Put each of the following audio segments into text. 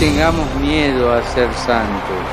tengamos miedo a ser santos.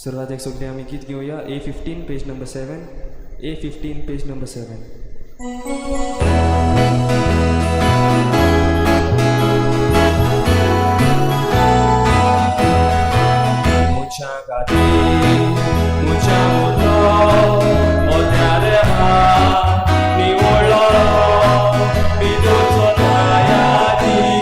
सुरवातेक सगळीं आमी गीत घेवया A15 page number 7, A15 page number 7. मनशां खातीर मनशां उरलो मोठ्या देवा निवडलो पितूचो न्यायाधिकाचो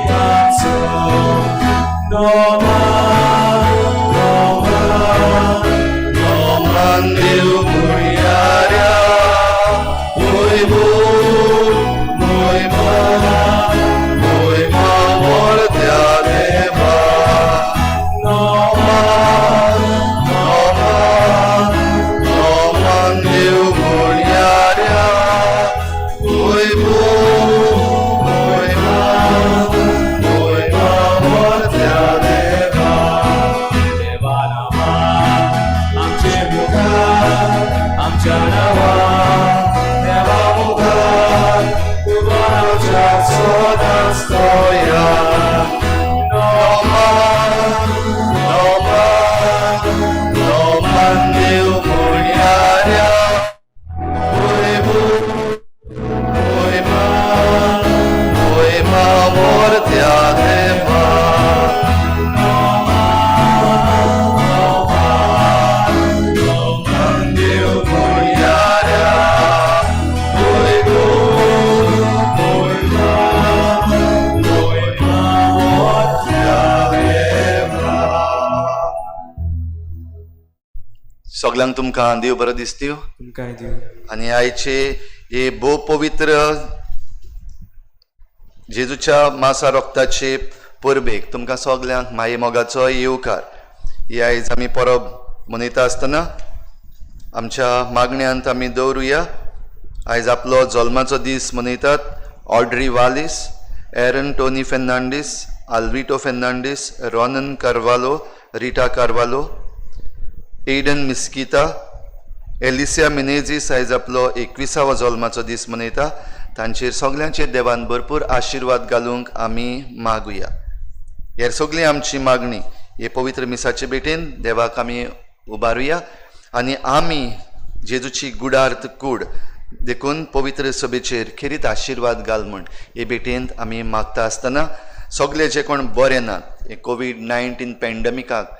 सगल्यांक तुमकां देव बरो दिसतीव तुमकांय दिव. आनी आयचे हे भोव पवित्र जेजूच्या मासा रोगताचे परबेक तुमकां सगल्यांक माये मोगाचो येवकार. ही आयज आमी परब मनयता आसतना आमच्या मागण्यांत आमी दवरुया. आयज आपलो जल्माचो दीस मनयतात Audrey Wallis, Aaron Tony Fernandes, Alvito Fernandes, Ronan Carvalho, Rita Carvalho, Aiden Mesquita, Alicia Menezes आयज आपलो 21वो जल्माचो दीस मनयता. तांचेर सगल्यांचेर देवान भरपूर आशिर्वाद घालूंक आमी मागुया. हेर सगळी आमची मागणी हे पवित्र मिसाचे भेटेन देवाक आमी उबारुया आनी आमी जेजूची गुडार्थ कूड देखून पवित्र सभेचेर खेरीत आशिर्वाद घाल म्हूण हे भेटेंत आमी मागता आसतना सगळे जे कोण बरे नात, हे कोवीड-19 पॅन्डमिकाक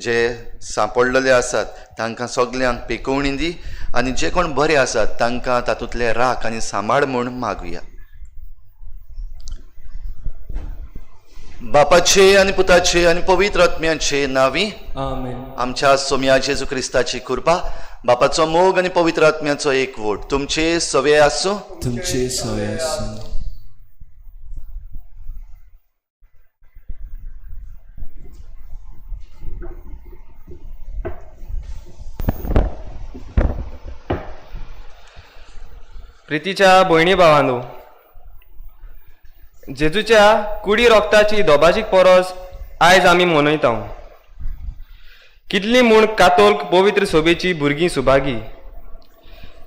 जे सांपडलेले आसात तांकां सगल्यांक पेकोवणी दी आनी जे कोण बरे आसात तांकां तातूंतले राख आनी सांबाळ म्हूण मागुया. बापाचे आनी पुताचे आनी पवित्र आत्म्याचे नांवी आमेन. आमच्या सोम्या जेजू क्रिस्ताची कृपा, बापाचो मोग आनी पवित्र आत्म्याचो एकवट तुमचे सवे आसूं. तुमचे सवे आसूं. प्रितीच्या भयणी भावांनो, जेजूच्या कुडी रोगताची दोबाजीक पोरोस आयज आमी मनयता. कितली म्हूण कातोल्क पवित्र सोबेची भुरगीं सुभागी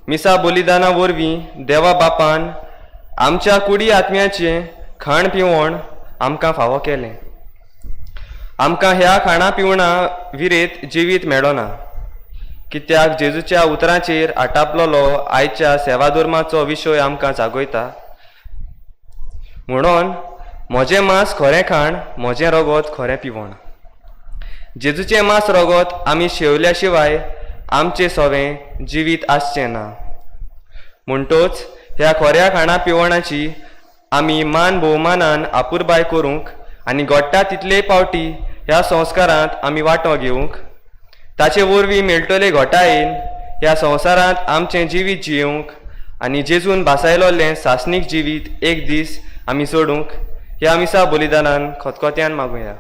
मिसा बलिदाना वरवीं देवा बापान आमच्या कुडी आत्म्याचें खाण पिवण आमकां फावो केलें. आमकां ह्या खाणा पिवणा विरेत जिवीत मेळना, कित्याक जेजूच्या उतरांचेर आटापलोलो आयच्या सेवाधर्माचो विशय आमकां जागयता. म्हणून म्हजें मांस खरें खाण, म्हजें रगत खरें पिवण. जेजूचें मांस रगत आमी शेवल्या शिवाय आमचें सवें जिवीत आसचें ना. म्हणटोच ह्या खऱ्या खाणा पिवणाची आमी मान भोवमानान आपुरबाय करूंक आनी घडटा तितले पावटी ह्या संस्कारांत आमी वांटो घेवंक, ताचे वरवीं मेळटले घोटायेन ह्या संवसारांत आमचें जिवीत जियोवंक आनी जेजून भासायलोलें सासणीक जिवीत एक दीस आमी सोडूंक ह्या मिसा बलिदानान खतखत्यान मागुया.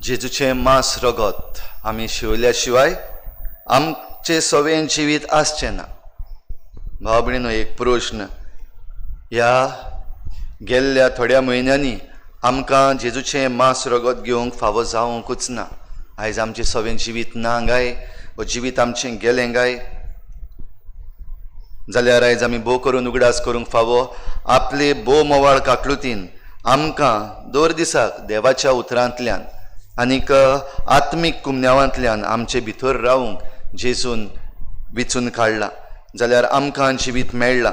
जेजूचें मांस रगत आमी शिवल्या शिवाय आमचें सवें जिवीत आसचें ना. भाव भयणीनो, एक प्रश्न, ह्या गेल्ल्या थोड्या म्हयन्यांनी आमकां जेजूचें मांस रगत घेवंक फावो जावंकूच ना. आयज आमचें सवें जिवीत ना गाय, वो जिवीत आमचें गेलें गाय, जाल्यार आयज आमी भोव करून उगडास करूंक फावो आपले भोव मोवाळ काकलुतीन आमकां दर दिसाक देवाच्या उतरांतल्यान आनीक आत्मीक कुमन्यावांतल्यान आमचे भितर रावूंक जेजून विचून काडला, जाल्यार आमकां जिवीत मेळ्ळां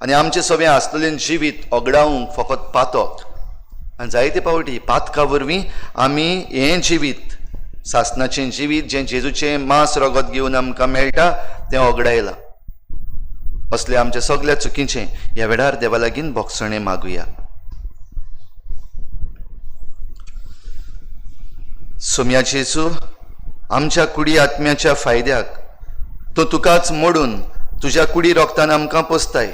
आनी आमचें सगळें आसलेलें जिवीत ओगडावंक फकत पातक आनी जायते पावटी पातका वरवीं आमी हें जिवीत, सासनाचें जिवीत जें जेजूचें मांस रगत घेवन आमकां मेळटा तें ओगडायलां. असले आमच्या सगल्या चुकीचें ह्या वेळार देवा लागीं भोगसणें मागुया. सोम्या जेजू, आमच्या कुडी आत्म्याच्या फायद्याक तूं तुकाच मोडून तुज्या कुडी रोगतान आमकां पोसताय,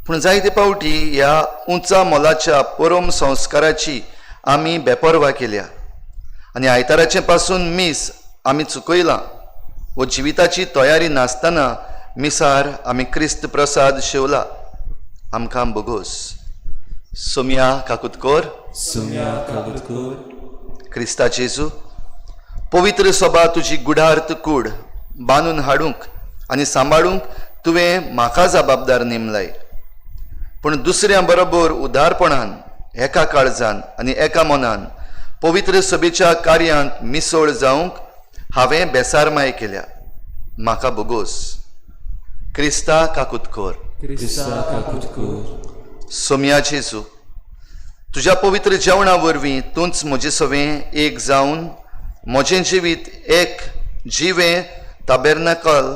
पूण जायते पावटी ह्या उंचा मोलाच्या परम संस्काराची आमी बेपर्वा केल्या आनी आयताराचें पासून मीस आमी चुकयलां. वो जिविताची तयारी नासतना मिसार आमी क्रिस्त प्रसाद शेवला. आमकां बोगोस. सोम्या काकूत कर. सोम्या काकूत कर. क्रिस्ता जेजू, पवित्र सभा तुजी गुढार्थ कूड बांदून हाडूंक आनी सांबाळूंक तुवें म्हाका जबाबदार नेमलाय, पूण दुसऱ्या बरोबर उदारपणान एका काळजान आनी एका मनान पवित्र सभेच्या कार्यांत मिसळ जावंक हांवें बेसारमाय केल्या. म्हाका बोगोस. क्रिस्ता काकूत कर. क्रिस्ता काकूत कर. सोम्या जेजू, तुज्या पवित्र जेवणा वरवीं तूंच म्हजें सवें एक जावन म्हजें जिवीत एक जिवें ताबेर्नाकल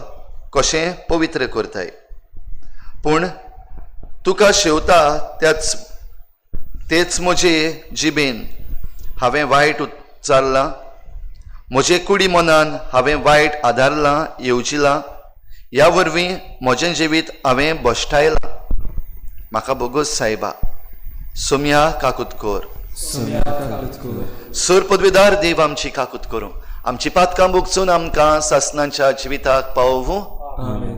कशें पवित्र करताय, पूण तुका शेवता त्याच तेच म्हजे जिबेन हांवें वायट उच्चारलां, म्हजे कुडी मनान हांवें वायट आदारलां येवजिलां, ह्या वरवीं म्हजें जिवीत हांवें भश्टायलां. म्हाका बोगोस सायबा. सोम्या काकूत कर. सोम्या काकूत कर. सर पदवेदार देव आमची काकूत करूं, आमची पातकां भोगसून आमकां सासनाच्या जिविताक पावोवूं. आमेन.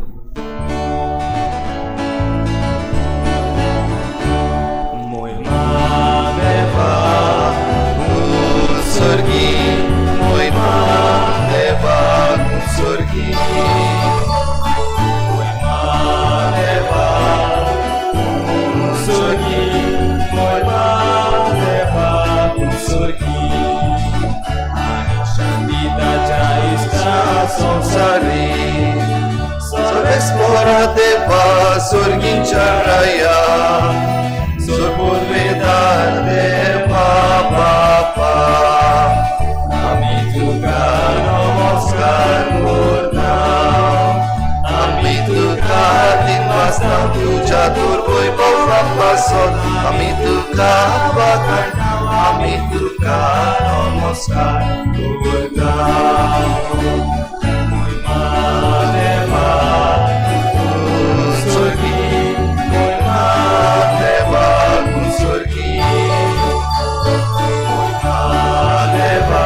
संवसारी सर्वेस्पोरा देवा स्वर्गींच्या राया सुपुर्वेदार देवा बापा आमी तुका नमस्कार करता आमी तुका दिनवासता तुज्या दुर्वैभवा पासत आमी तुका वाखाणता आमी तुका नमस्कार करता मोयमा देवा तूं स्वर्गी मोयमा देवा तूं स्वर्गी मोयमा देवा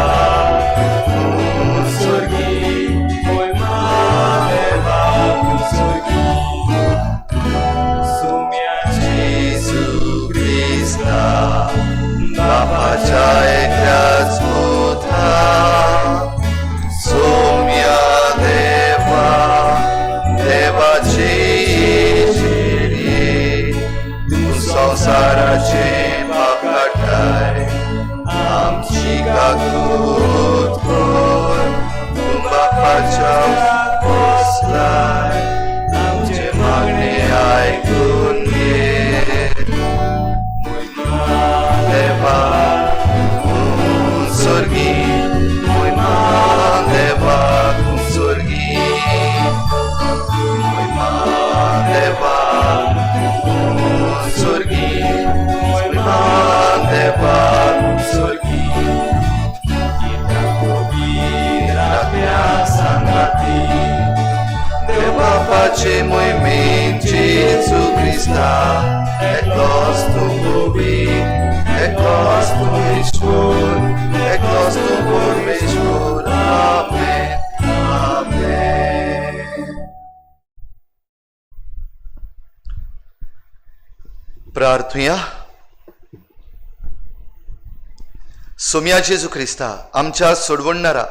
तूं स्वर्गी मोयमा देवा तूं स्वर्गी सुम्या जेजू क्रिस्ता बापाच्या एकल्याच पुता सोम्या देवा देवाची शिरी तूं संवसाराचे पाप काडटाय आमची काकूत कर तूं बापाच्या पोसलाय आमचे मागणे आयकून घे देवा तूं स्वर्गी मोयमा देवा तूं स्वर्गी मोयमा देवा तूं स्वर्गी मोयमा देवा तूं स्वर्गी सांगाती देव बापाचे मोहिमेन जेजू क्रिस्ता एकलोच तूं गोबी एकलोच तूं ईश्वर एकलोच तूं परमेश्वर आमेन आमेन. प्रार्थुया. सोम्या जेजू क्रिस्ता आमच्या सोडवणणारा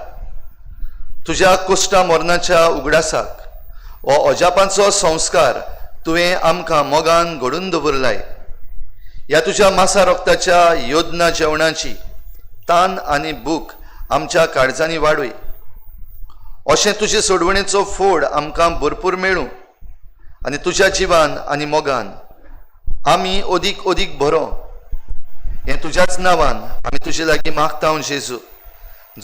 तुज्या कुश्टा मरणाच्या उगडासाक हो अजापांचो संस्कार तुवें आमकां मोगान घडून दवरलाय. ह्या तुज्या मासा रोगताच्या योजना जेवणाची तान आनी भूक आमच्या काळजांनी वाडय अशें तुजे सोडवणेचो फोड आमकां भरपूर मेळूं आनी तुज्या जिवान आनी मोगान आमी अदीक अदीक बरो हें तुज्याच नांवान आमी तुजे लागीं मागता जेजू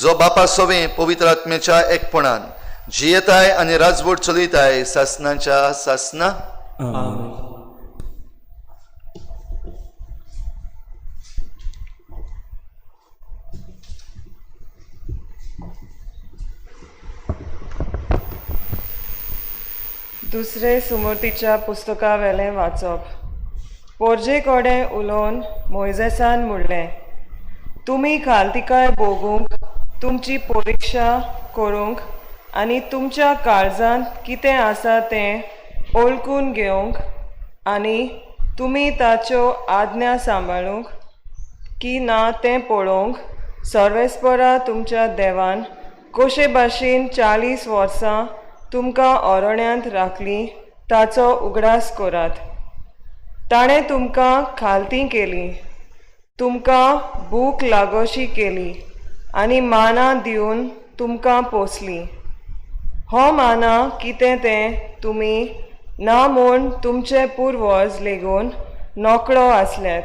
जो बापा सोवें पवित्र आत्म्याच्या एकपणान जियेताय आनी राजवट चलयताय सासनाच्या सासना. आमेन. दुसरे सुमूर्तीच्या पुस्तका वेलें वाचप. पोरजे कडेन उलोवन मोयजेसान म्हणलें, तुमी खालतिकाय भोगूंक तुमची परिक्षा करूंक आनी तुमच्या काळजांत कितें आसा तें ओळखून घेवंक आनी तुमी ताच्यो आज्ञा सांबाळूंक की ना तें पळोवंक सर्वेस्परा तुमच्या देवान कशे भाशेन 40 वर्सां तुमकां अरण्यांत राखलीं ताचो उगडास करात. ताणें तुमकां खालती केली, तुमकां भूक लागोशी केली आनी मानां दिवन तुमकां पोसली. हो माना कितें तें तुमी ना म्हूण तुमचे पुर्वज लेगून नकळो आसल्यात.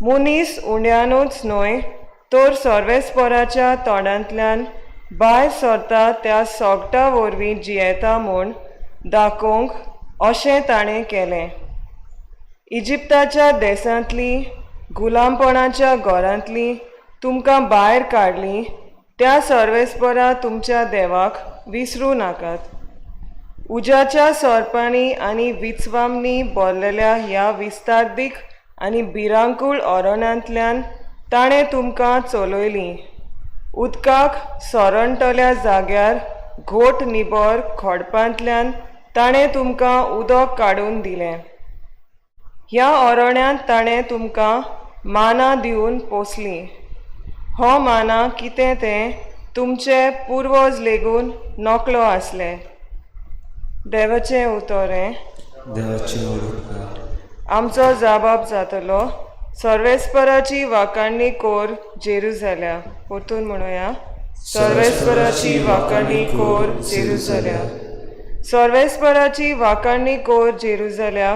मनीस उंड्यानूच न्हय तर सर्वेस्पराच्या तोंडांतल्यान भायर सरता त्या सोगटा वरवीं जियेता म्हूण दाखोवंक अशें ताणें केलें. इजिप्ताच्या देशांतली गुलामपणाच्या घरांतली तुमकां भायर काडली त्या सर्वेस्परा तुमच्या देवाक विसरूं नाकात. उज्याच्या सोरपांनी आनी विचवांनी भरलेल्या ह्या विस्तारदीक आनी भिरांकूळ अरण्यांतल्यान ताणें तुमकां चलयलीं. उदकाक सोरणटल्या जाग्यार घोट निबर खडपांतल्यान ताणें तुमकां उदक काडून दिलें. ह्या अरण्यांत ताणें तुमकां मानां दिवन पोसलीं. हो माना कितें तें तुमचे पुर्वज लेगून नकळो आसले. देवाचें उतर हें. देवाची उपकार. आमचो जाबाब जातलो सर्वेस्पराची वाखाणणी कोर जेरुजाल्या. परतून म्हणुया. सर्वेस्पराची वाखाणी कोर जेरुजल्या. सर्वेस्पराची वाखाणी कोर जेरुजल्या,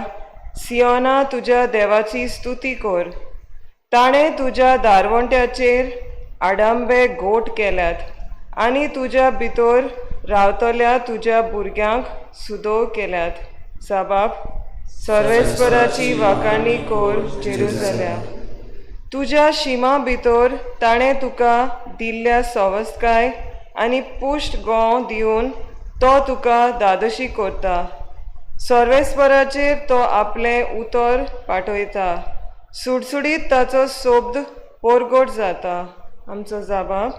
सियोना तुज्या देवाची स्तुती कोर. ताणें तुज्या दारवंट्याचेर आडांबे गोट केल्यात आनी तुज्या भितर रावतल्या तुज्या भुरग्यांक सुदोव केल्यात. साबाब. सर्वेस्पराची वाखाणी कोर जेरुजल्या. तुज्या शिमा भितर ताणें तुका दिल्ल्या सवस्तकाय आनी पुश्ट गोंव दिवन तो तुका दादोशी करता. सर्वेस्पराचेर तो आपलें उतर पाठयता, सुडसुडीत ताचो शब्द पोरगोट जाता. आमचो जाबाब.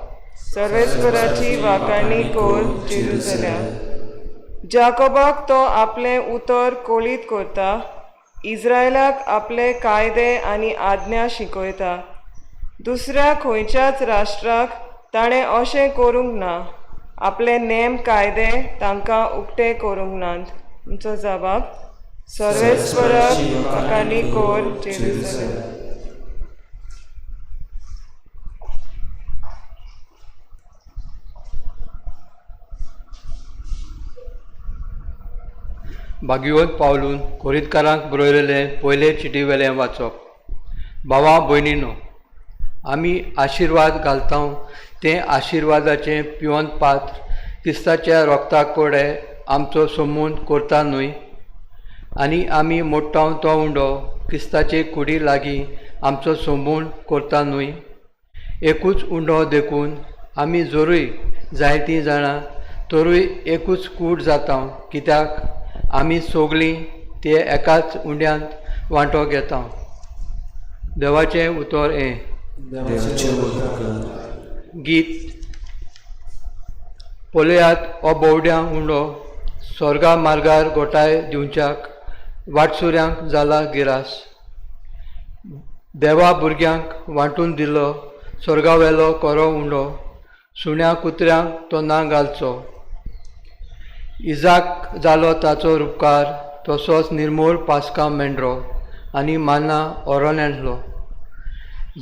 सर्वेस्पराची वाखाणी कोर जेरुजल्या. जाकोबाक तो आपलें उतर कोळीत करता, इस्रायलाक आपले कायदे आनी आज्ञा शिकयता. दुसऱ्या खंयच्याच राष्ट्राक ताणें अशें करूंक ना, आपले नेम कायदे तांकां उक्ते करूंक नात. आमचो जबाब. सर्वेस्पराक वाखाणी कोर जेरुजल्या. भाग्यवंत पावलून कोरितकारांक बरयलेलें पयले चिटी वेलें वाचप. भावा भयणीनो, आमी आशिर्वाद घालता तें आशिर्वादाचें पिवन पात्र क्रिस्ताच्या रोगता कडेन आमचो संबंद करता न्हय, आनी आमी मोडटा तो उंडो क्रिस्ताचे कुडी लागीं आमचो संबंद करता न्हय. एकूच उंडो देखून आमी जरूय जायतीं जाणां तरूय एकूच कूड जाता, कित्याक आमी सगळीं ते एकाच उंड्यांत वांटो घेता. देवाचें उतर हें. गीत. पळयात हो बोवड्यां उंडो स्वर्गा मार्गार गोठाय दिवच्याक वाटसुऱ्यांक जाला गिरास. देवा भुरग्यांक वांटून दिलो स्वर्गावेलो कोरो उंडो, सुण्या कुत्र्यांक तो ना घालचो. इजाक जालो ताचो रुपकार, तसोच निर्मोळ पास्का मेंढरो आनी माना ओरोनेंतलो.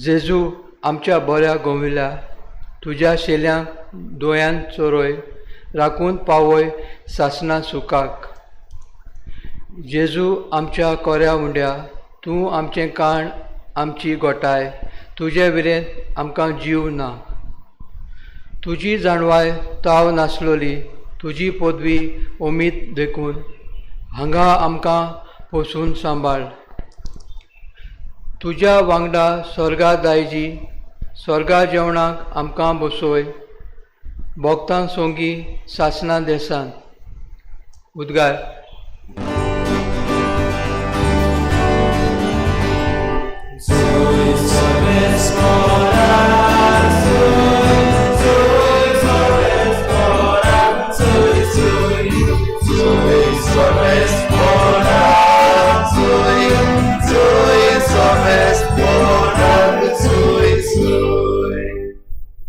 जेजू आमच्या बऱ्या गोविल्या, तुज्या शेल्यांक दोयान चोरय, राखून पावय सासना सुखाक. जेजू आमच्या कोऱ्या उंड्या, तूं आमचें काण आमची गोठाय, तुजे विरेंत आमकां जीव ना. तुजी जाणवाय ताव नासलोली, तुजी पदवी उमीद देखून हांगा आमकां पोसून सांबाळ. तुज्या वांगडा स्वर्गा दायजी, स्वर्गा जेवणाक आमकां बसय, भोगतां सोंगी सासना देसान. उद्गार.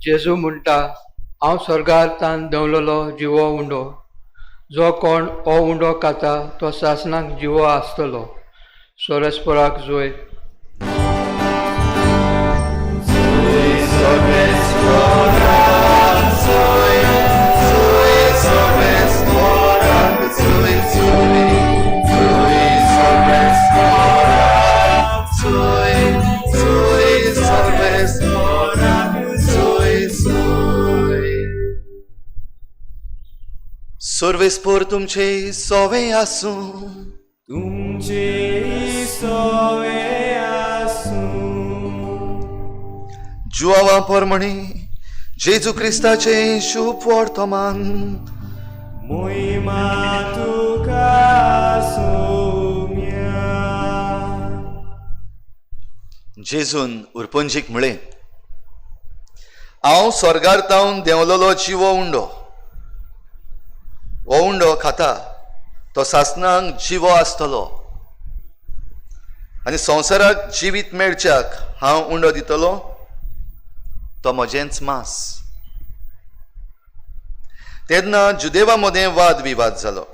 जेजू म्हणटा, हांव स्वर्गार तान देंवलेलो जिवो उंडो, जो कोण हो उंडो खाता तो सासणाक जिवो आसतलो. सोरेस्पराक जोय. सर्वेस्पोर तुमचे सोवे आसूं. तुमचे सोवे आसूं. जुआवा परमणी जेजू क्रिस्ताचे शुभ वर्तमान. मोहिमा तुका सोम्या. जेजून उरपंजीक म्हळें, हांव स्वर्गार तावन देंवलेलो जिवो उंडो, हो उंडो खाता तो सासणाक जिवो आसतलो आनी संवसाराक जिवीत मेळच्याक हांव उंडो दितलो तो म्हजेंच मांस. तेन्ना जुदेवा मदें वाद विवाद जालो.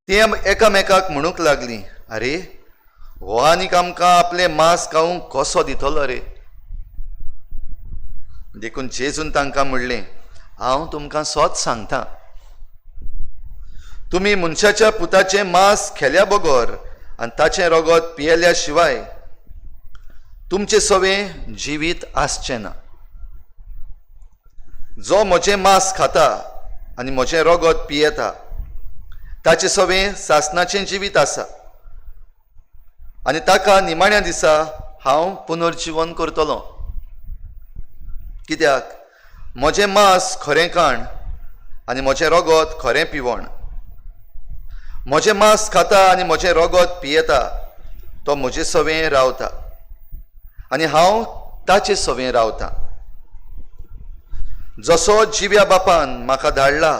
ती एकामेकाक म्हणूंक लागली, आरे हो आनीक आमकां आपलें मांस खावंक कसो दितलो रे? देखून जेजून तांकां म्हणलें, हांव तुमकां सोत सांगता, तुमी मनशाच्या पुताचें मांस खेल्या बगर आनी ताचें रगत पियेल्या शिवाय तुमचें सवें जिवीत आसचें ना. जो म्हजें मांस खाता आनी म्हजें रगत पियेता ताचें सवें सासणाचें जिवीत आसा आनी ताका निमाण्या दिसा हांव पुनर्जिवन करतलो. कित्याक म्हजें मांस खरें काण आनी म्हजें रगत खरें पिवण. म्हजें मांस खाता आनी म्हजें रगत पियेता तो म्हजे सवें रावता आनी हांव ताचे सवें रावता. जसो जिव्या बापान म्हाका धाडला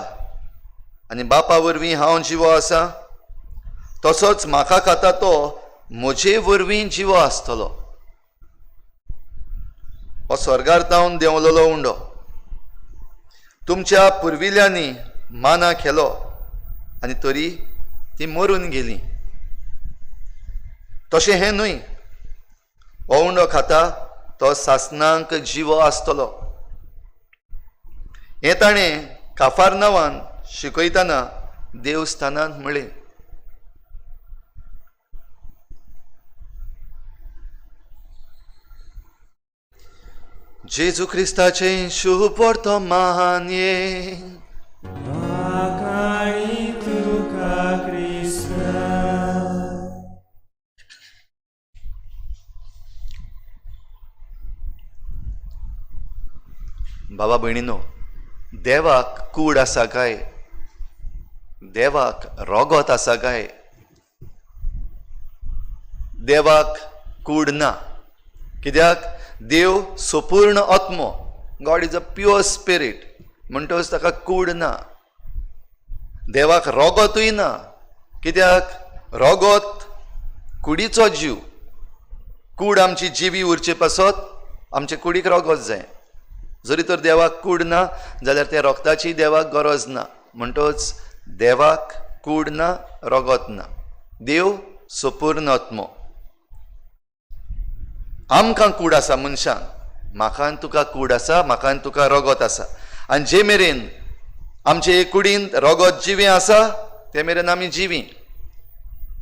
आनी बापा वरवीं हांव जिवो आसा, तसोच म्हाका खाता तो म्हजे वरवीं जिवो आसतलो. हो स्वर्गार तावन देंवलेलो उंडो तुमच्या पुर्विल्यांनी माना केलो आनी तरी ती मरून गेली. तशें हें न्हय, हो उंडो खाता तो सासणांक जिवो आसतलो. हें ताणें काफारनावान शिकयतना देवस्थानांत म्हळें. जेजू क्रिस्ताचें शुभ वर्तमान. बाबा भयणीनो, देवाक कूड आसा काय? देवाक रगत आसा काय? देवाक कूड ना. कित्याक देव संपूर्ण आत्मो, God is a pure spirit, म्हणटकच ताका कूड ना. देवाक रगतूय ना. कित्याक रगत कुडीचो जीव, कूड आमची जिवी उरचे पासत आमचे कुडीक रगत जाय. जरी तर देवाक कूड ना जाल्यार त्या रगताची देवाक गरज ना. म्हणटकच देवाक कूड ना, रगत ना. देव संपूर्ण आत्मो. आमकां कूड आसा मनशांक, म्हाका आनी तुका कूड आसा, म्हाका आनी तुका रगत आसा. आनी जे मेरेन आमचे कुडींत रगत जिवें आसा ते मेरेन आमी जिवी.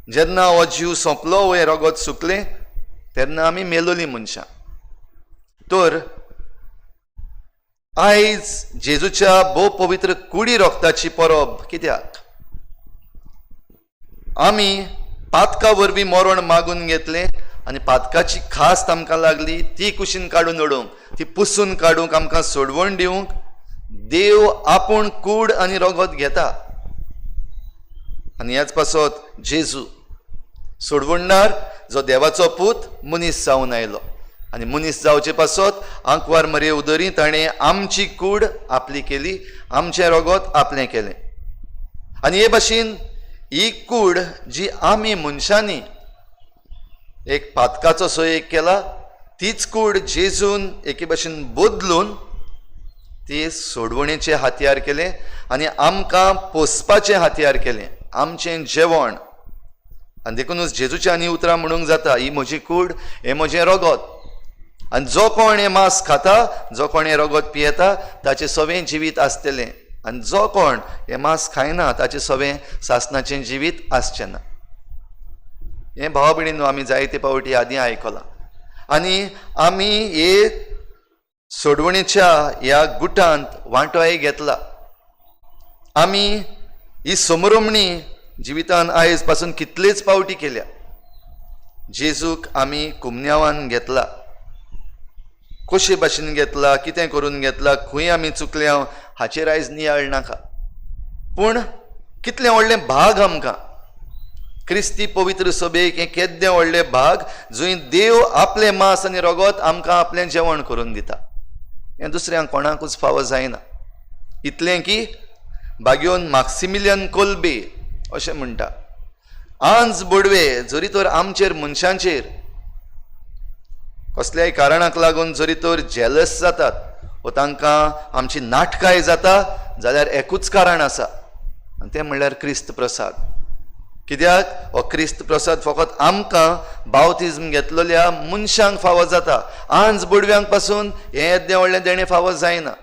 जेन्ना हो जीव सोंपलो, हें रगत सुकलें, तेन्ना आमी मेलोली मनशां. तर आयज जेजूच्या भोव पवित्र कुडी रगताची परब. कित्याक आमी पातका वरवीं मरण मागून घेतलें आनी पातकाची खास्त आमकां लागली, ती कुशीन काडून उडोवंक, ती पुसून काडूंक, आमकां सोडवण दिवंक देव आपूण कूड आनी रगत घेता. आनी ह्याच पासत जेजू सोडवणदार जो देवाचो पूत मनीस जावन आयलो आनी मनीस जावचे पासत आंकवार मरे उदरी ताणें आमची कूड आपली केली, आमचें रगत आपलें केलें. आनी हे भाशेन ही कूड जी आमी मनशांनी एक पातकाचो सो एक केला, तीच कूड जेजून एके भाशेन बदलून ती सोडवणेचें हातयार केलें आनी आमकां पोसपाचें हातयार केलें, आमचें जेवण. आनी देखूनच जेजूच्या आनी उतरां म्हणूंक जाता, ही म्हजी कूड, हें म्हजें रगत. आनी जो कोण हें मांस खाता, जो कोण हें रगत पियेता ताचें सवें जिवीत आसतलें, आनी जो कोण हें मांस खायना ताचें सवें सासणाचें जिवीत आसचें ना. हें भावा भयणीनो आमी जायते पावटी आदीं आयकलां आनी आमी हे सोडवणेच्या ह्या गुटांत वांटोय घेतला. आमी ही समरमणी जिवितान आयज पासून कितलेच पावटी केल्या. जेजूक आमी कुमन्यावान घेतला, कशे भाशेन घेतला, कितें करून घेतला, खंय आमी चुकल्या हाचेर आयज नियाळ नाका. पूण कितलें व्हडलें भाग आमकां क्रिस्ती पवित्र सभेक, हें केद्दें व्हडलें भाग जंय देव आपलें मांस आनी रगत आमकां आपलें जेवण करून दिता. हें दुसऱ्यांक कोणाकूच फावो जायना. इतलें की बागयोन माक्सिमिलियन कोल्बे अशें म्हणटा, आंज बोडवे जरी तर आमचेर मनशांचेर कसल्याय कारणाक लागून जरी तर जेलस जातात वो तांकां आमची नाटकाय जाता जाल्यार एकूच कारण आसा आनी तें म्हणल्यार क्रिस्त प्रसाद. कित्याक हो क्रिस्त प्रसाद फकत आमकां बावतिज्म घेतलेल्या मनशांक फावो जाता. आंज बुडव्यांक पासून हें येद्दें व्हडलें देणें फावो जायना.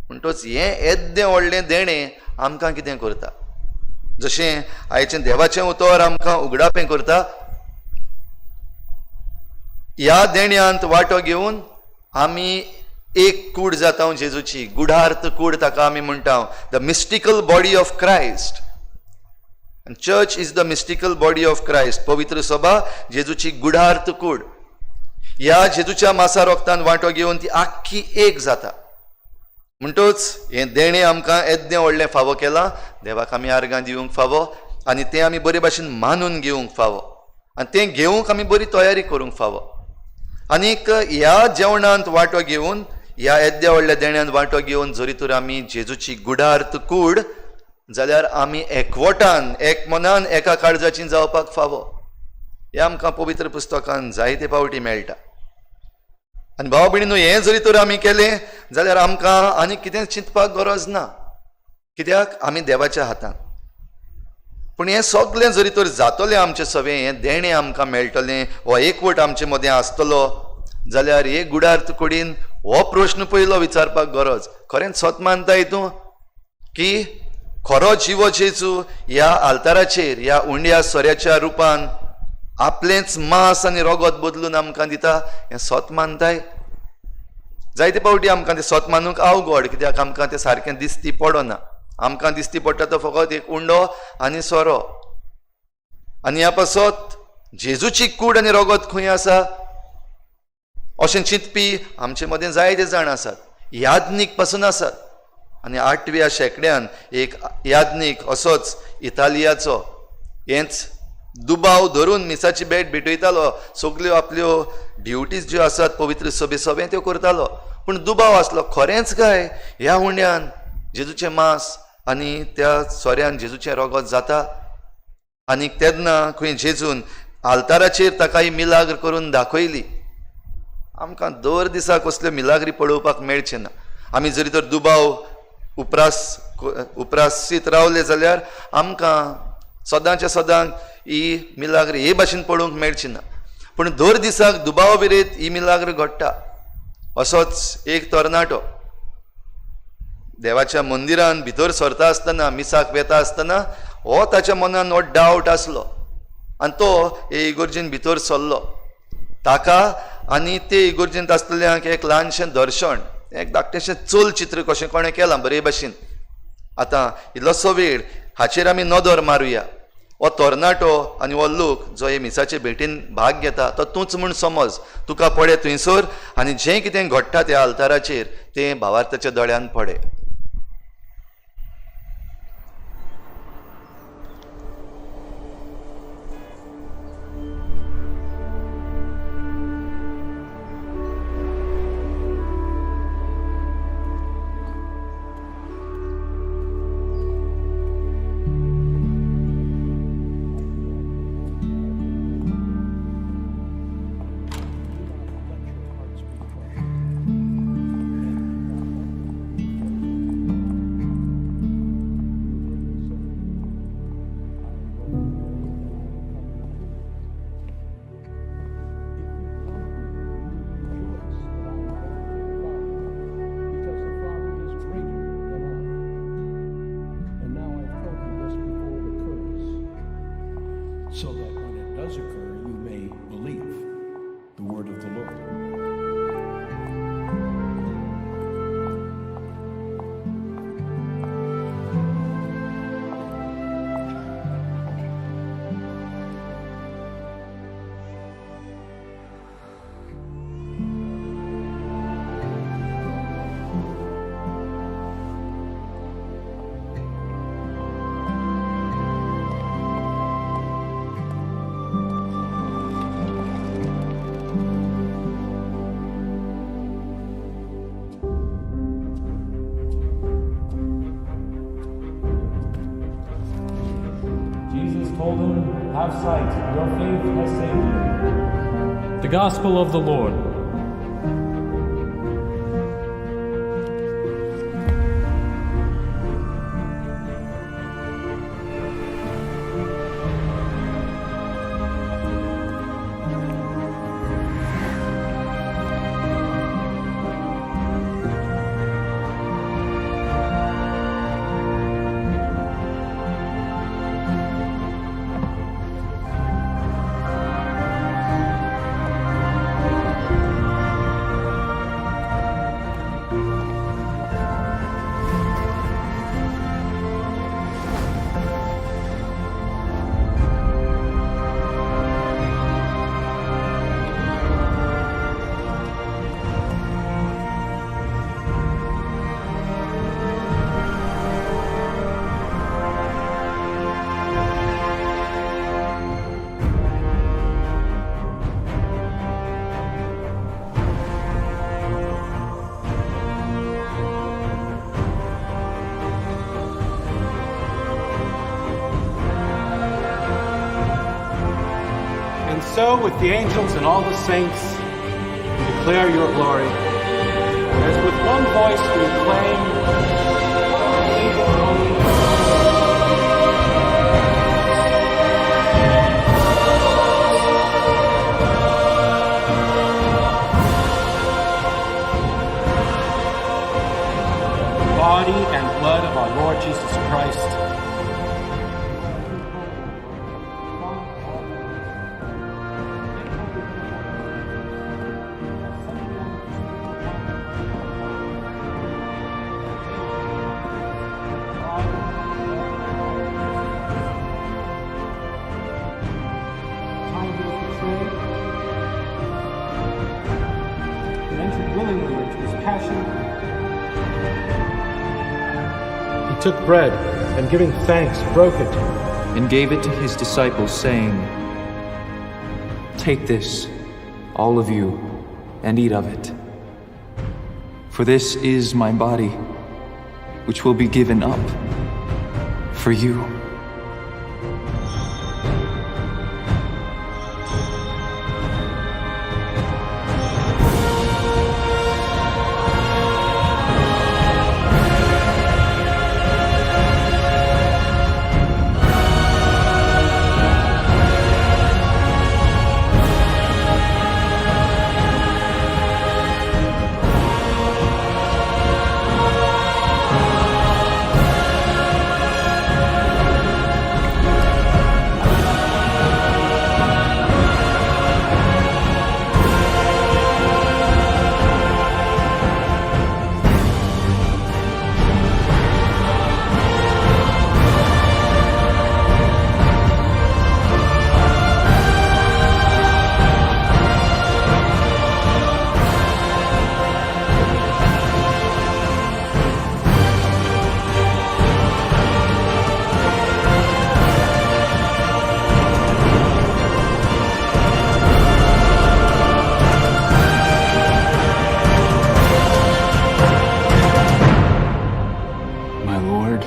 म्हणटच हें येद्दें व्हडलें देणें आमकां कितें करता, जशें आयचें देवाचें उतर आमकां उगडापें करता, ह्या देण्यांत वांटो घेवन आमी एक कूड जाता जेजूची, गुढार्थ कूड ताका आमी म्हणटा, the mystical body of Christ. Church is the mystical body of Christ. पवित्र सभा जेजूची गुढार्थ कूड. ह्या जेजूच्या मासा रोगतान वांटो घेवन ती आख्खी एक जाता. म्हणटच हें देणें आमकां येद्दें व्हडलें फावो केलां, देवाक आमी आर्गां दिवंक फावो आनी तें आमी बरे भाशेन मानून घेवंक फावो आनी तें घेवंक आमी बरी तयारी करूंक फावो. आनीक ह्या जेवणांत वांटो घेवन, ह्या येद्या व्हडल्या देण्यांत वांटो घेवन जरी तर आमी जेजूची गुढार्थ कूड जाल्यार आमी एकवटान, एक मनान, एका काळजाची जावपाक फावो. हें आमकां पवित्र पुस्तकान जायते फावटी मेळटा. आनी भाव भयणीनो, हें जरी तर आमी केलें जाल्यार आमकां आनी कितें चिंतपाक गरज ना, कित्याक आमी देवाच्या हातान. पूण हें सगलें जरी तर जातलें आमचें सवें, हें देणें आमकां मेळटलें, हो एकवट आमचे मदें आसतलो जाल्यार हे गुढार्थ कुडीन हो प्रश्न पयलो विचारपाक गरज. खरेंच सत मानताय तूं की खरो जिवो जेजू ह्या आल्ताराचेर, ह्या उंड्या सोऱ्याच्या रुपान आपलेंच मांस आनी रगत बदलून आमकां दिता, हें सत मानताय? जायते फावटी आमकां तें सत मानूंक अवघड, कित्याक आमकां तें सारकें दिसती पडना. आमकां दिसती पडटा तो फकत एक उंडो आनी सोरो, आनी ह्या पासत जेजूची कूड आनी रगत खंय आसा अशें चिंतपी आमचे मदें जायते जाण आसात, याज्ञीक पासून आसात. आनी 8व्या शेंकड्यान एक याज्ञीक असोच इतालियाचो हेंच दुबाव धरून मिसाची भेट भेटयतालो, सगल्यो आपल्यो ड्युटीज ज्यो आसात पवित्र सभे सगळें त्यो करतालो, पूण दुबाव आसलो खरेंच काय ह्या उंड्यान जेजूचें मांस आनी त्या सोऱ्यान जेजूचें रगत जाता. आनी तेन्ना खंय जेजून आल्ताराचेर ताका ही मिलाग्र करून दाखयली. आमकां दर दिसा कसल्यो मिलाग्री पळोवपाक मेळचें ना. आमी जरी तर दुबाव उपरासीत रावले जाल्यार आमकां सदांच्या सदांक ही मिलाग्र हे भाशेन पळोवंक मेळची ना. पूण दर दिसाक दुबाव विरेत ही मिलाग्र घडटा. असोच एक तरणाटो देवाच्या मंदिरान भितर सरता आसतना, मिसाक वेता आसतना हो ताच्या मनान हो डावट आसलो आनी तो हे इगर्जेन भितर सरलो. ताका आनी ते इगर्जेंत आसतल्यांक एक ल्हानशें दर्शन, एक धाकटेशें चलचित्र कशें कोणें केलां बरे भाशेन. आतां इल्लोसो वेळ हाचेर आमी नदर मारुया. हो तरणाटो आनी हो लोक जो हे मिसाचे भेटीन भाग घेता तो तूंच म्हूण समज, तुका पडे थंयसर आनी जें कितें घडटा त्या आल्ताराचेर तें भावार्थाच्या दोळ्यान पडे. So that when it does occur, you may believe the word of the Lord. Told him, "Have sight, your faith has saved you." The Gospel of the Lord. so, with the angels and all the saints, we declare your glory. As with one voice we acclaim, Holy, holy. Body and blood of our Lord Jesus Christ. Time he was betrayed and entered willingly into his passion. He took bread and giving thanks, broke it and gave it to his disciples, saying, Take this, all of you, and eat of it. For this is my body, which will be given up for you. My Lord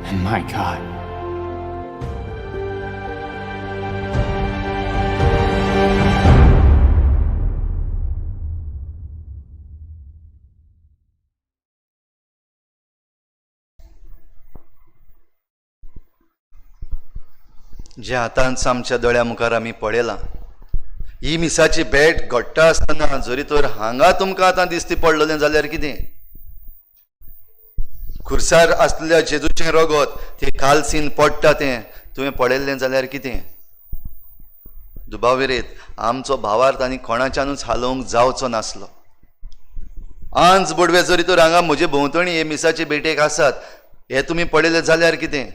and my God. जे आतांच आमच्या दोळ्या मुखार आमी पळयलां, ही मिसाची भेट घडटा आसतना जरी तर हांगा तुमकां आतां दिसती पडलेलें जाल्यार कितें? खुर्सार आसलेल्या जेजूचें रगत तें कालसीन पडटा तें तुवें पळयल्लें जाल्यार कितें? दुबाविरेत आमचो भावार्थ आनी कोणाच्यानूच हालोवंक जावचो नासलो. आंज बोडवे जरी तर हांगा म्हजे भोंवतणी हे मिसाचे भेटेक आसात हे तुमी पळयलें जाल्यार कितें?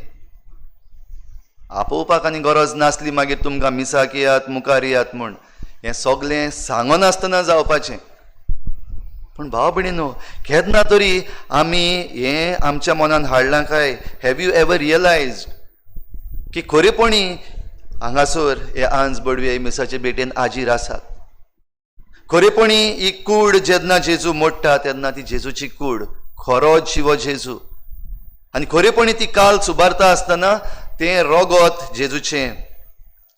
आपोवपाक आनी गरज नासली मागीर तुमकां मिसाक येयात मुखार येयात म्हूण, हें सगलें सांगनासतना जावपाचें. पूण भाव भयणीनो, केन्ना तरी आमी हें आमच्या मनान हाडलां काय? Have you ever realise की खरेपणी हांगासर हे आंज बडवे मिसाचे भेटेन आजीर आसात? खरेपणी ही कूड जेन्ना जेजू मोडटा तेन्ना ती जेजूची कूड, खरो जिवो जेजू. आनी खरेपणी ती काल सुबारता आसतना तें रगत जेजूचें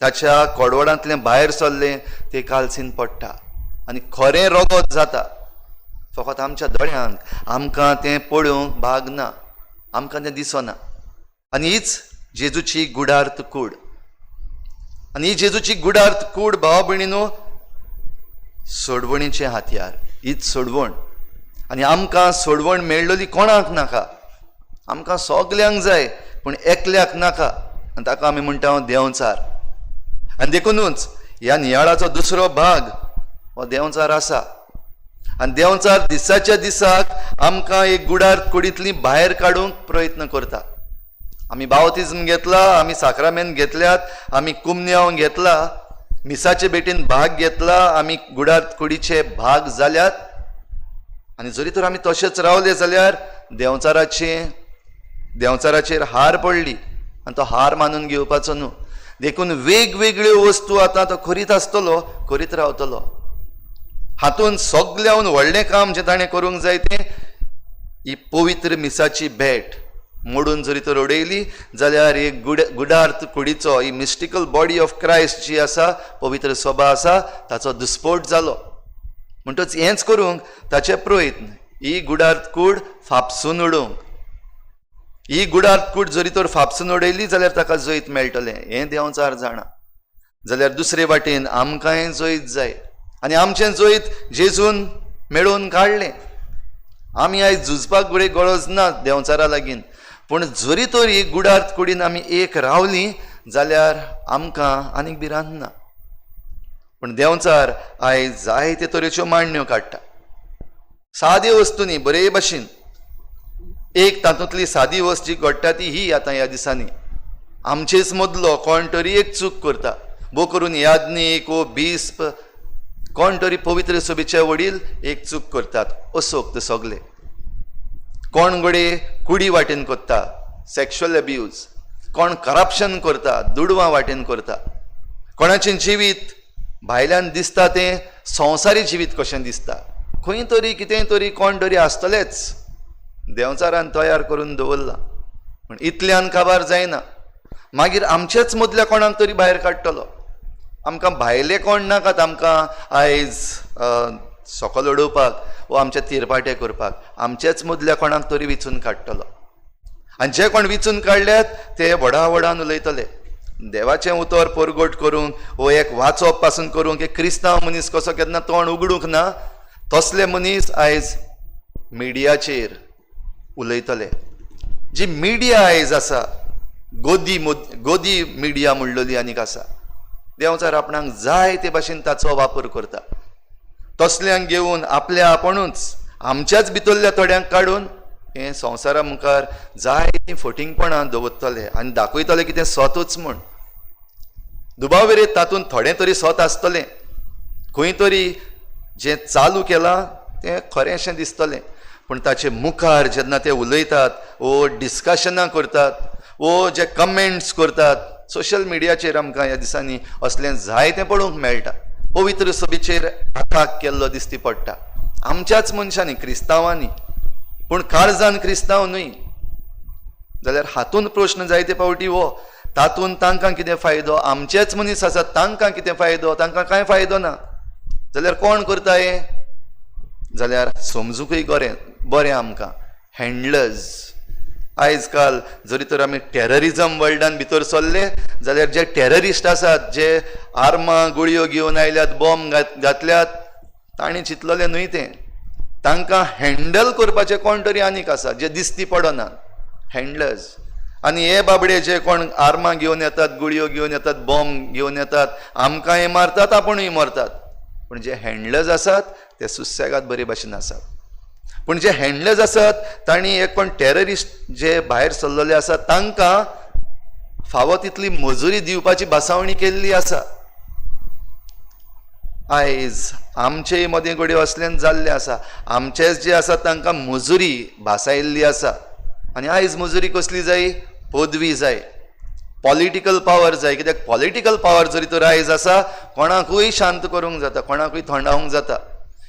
ताच्या कोडवडांतलें भायर सरलें तें कालसीन पडटा आनी खरें रगत जाता. फकत आमच्या दोळ्यांक आमकां तें पळोवंक भाग ना, आमकां तें दिसना. आनी हीच जेजूची गुडार्थ कूड. आनी ही जेजूची गुडार्थ कूड भाव भयणीनो सोडवणीचें हातयार, हीच सोडवण. आनी आमकां सोडवण मेळ्ळली कोणाक नाका, आमकां सगल्यांक जाय पूण एकल्याक नाका, आनी ताका आमी म्हणटा देंवचार. आनी देखुनूच ह्या नियाळाचो दुसरो भाग हो देंवचार आसा. आनी देंवचार दिसाच्या दिसाक आमकां एक गुडार कुडींतली भायर काडूंक प्रयत्न करता. आमी बावतिज्म घेतला, आमी साक्रामेंत घेतल्यात, आमी कुमन्यांव घेतला, मिसाचे भेटीन भाग घेतला, आमी गुडार कुडीचे भाग जाल्यात. आनी जरी तर आमी तशेंच रावले जाल्यार देंवचाराचेर हार पडली आनी तो हार मानून घेवपाचो न्हू. देखून वेगवेगळ्यो वस्तू आतां तो करीत आसतलो, करीत रावतलो. हातून सगल्याहून व्हडलें काम जें ताणें करूंक जाय तें ही पवित्र मिसाची भेट मोडून जरी तर उडयली जाल्यार एक गुडार्थ कुडीचो, ही मिस्टिकल बॉडी ऑफ क्रायस्ट जी आसा, पवित्र सभा आसा, ताचो दुस्पोट जालो. म्हणटच हेंच करूंक ताचे प्रयत्न, ही गुडार्थ कूड फापसून उडोवंक. ही गुडार्थ कूड जरी तर फापसून उडयली जाल्यार ताका जैत मेळटलें हें देंवचार जाणा. जाल्यार दुसरे वाटेन आमकांय जैत जाय आनी आमचें जैत जेजून मेळोवन काडलें. आमी आयज झुजपाक घडये गरज ना देंवचारा लागीं, पूण जरी तर ही गुडार्थ कुडीन आमी एक रावलीं जाल्यार आमकां आनीक भिरांत ना. पूण देंवचार आयज जायते तरेच्यो मांडण्यो काडटा, साद्यो वस्तू न्ही, बरे भाशेन. एक तातूंतली सादी वस्त जी घडटा ती ही आतां ह्या दिसांनी आमचेच मदलो कोण तरी एक चूक करता, भो करून याज्ञीक वो बिस्प कोण तरी पवित्र सभेचे वडील एक चूक करतात, असोक्त सगले. कोण घडये कुडी वाटेन करता सॅक्शुअल एब्यूज, कोण करप्शन करता, दुडवां वाटेन करता, कोणाचें जिवीत भायल्यान दिसता तें संवसारी जिवीत कशें दिसता, खंय तरी कितें तरी कोण तरी आसतलेच देंवचारान तयार करून दवरलां. पूण इतल्यान काबार जायना, मागीर आमचेच मदल्या कोणाक तरी भायर काडटलो. आमकां भायले कोण नाकात आमकां आयज सकल उडोवपाक वो आमचे तिरपाटे करपाक, आमचेच मदल्या कोणाक तरी विचून काडटलो. आनी जे कोण विचून काडल्यात ते व्हडा व्हडान उलयतले, देवाचें उतर परगट करूंक वो एक वाचप पासून करूंक एक क्रिस्तांव मनीस कसो केन्ना तोंड उगडूंक ना तसले मनीस आयज मिडियाचेर उलयतले. जी मिडिया आयज आसा, गोदी गोदी मिडिया म्हणलेली आनीक आसा, देंवचार आपणाक जाय ते भाशेन ताचो वापर करता. तसल्यांक घेवन आपल्या आपुणूच आमच्याच भितरल्या थोड्यांक काडून हें संवसारा मुखार जाय तीं फटींगपणां दवरतले आनी दाखयतले की तें सतूच म्हूण. दुबाव तातूंत थोडें तरी सत आसतलें, खंय तरी जें चालू केलां तें खरें अशें दिसतलें, पूण ताचे मुखार जेन्ना ते उलयतात वो डिस्कशनां करतात वो जे कमेंट्स करतात सोशल मिडियाचेर आमकां ह्या दिसांनी असलें जायतें पळोवंक मेळटा. पवित्र सभेचेर अटाक केल्लो दिसती पडटा आमच्याच मनशांनी, क्रिस्तांवांनी, पूण काळजान क्रिस्तांव न्हय. जाल्यार हातूंत प्रश्न जायते फावटी हो, तातूंत तांकां कितें फायदो, आमचेच मनीस आसात तांकां कितें फायदो, तांकां कांय फायदो ना. जाल्यार कोण करता हें? जाल्यार समजुकूय बरें आमकां हँडलर्स. आयज काल जरी तर आमी टेररिजम वर्ल्डान भितर सरले जाल्यार जे टेररिस्ट आसात, जे आर्मां गुळयो घेवन आयल्यात, बॉम्ब घातल्यात, तांणी चिंतलेलें न्हय तें. तांकां हँडल करपाचें कोण तरी आनीक आसा जे दिसती पडना, हँडलर्स. आनी हे बाबडे जे कोण आर्मां घेवन येतात, गुळयो घेवन येतात, बॉम्ब घेवन येतात, आमकांय मारतात, आपुणूय मरतात, पूण जे हँडलर्स आसात ते सुसेगाद बरे भाशेन आसात. पूण जे हँडलर्स आसात तांणी एक कोण टेररिस्ट जे भायर सरलेले आसात तांकां फावो तितली मजुरी दिवपाची भासावणी केल्ली आसा. आयज आमचे मदें घडये असल्यान जाल्लें आसा, आमचेच जे आसात तांकां मजुरी भासायल्ली आसा. आनी आयज मजुरी कसली जाय? पदवी जाय, पॉलिटिकल पावर जाय. कित्याक पॉलिटिकल पावर जरी तर आयज आसा, कोणाकूय शांत करूंक जाता, कोणाकूय थंडावंक जाता.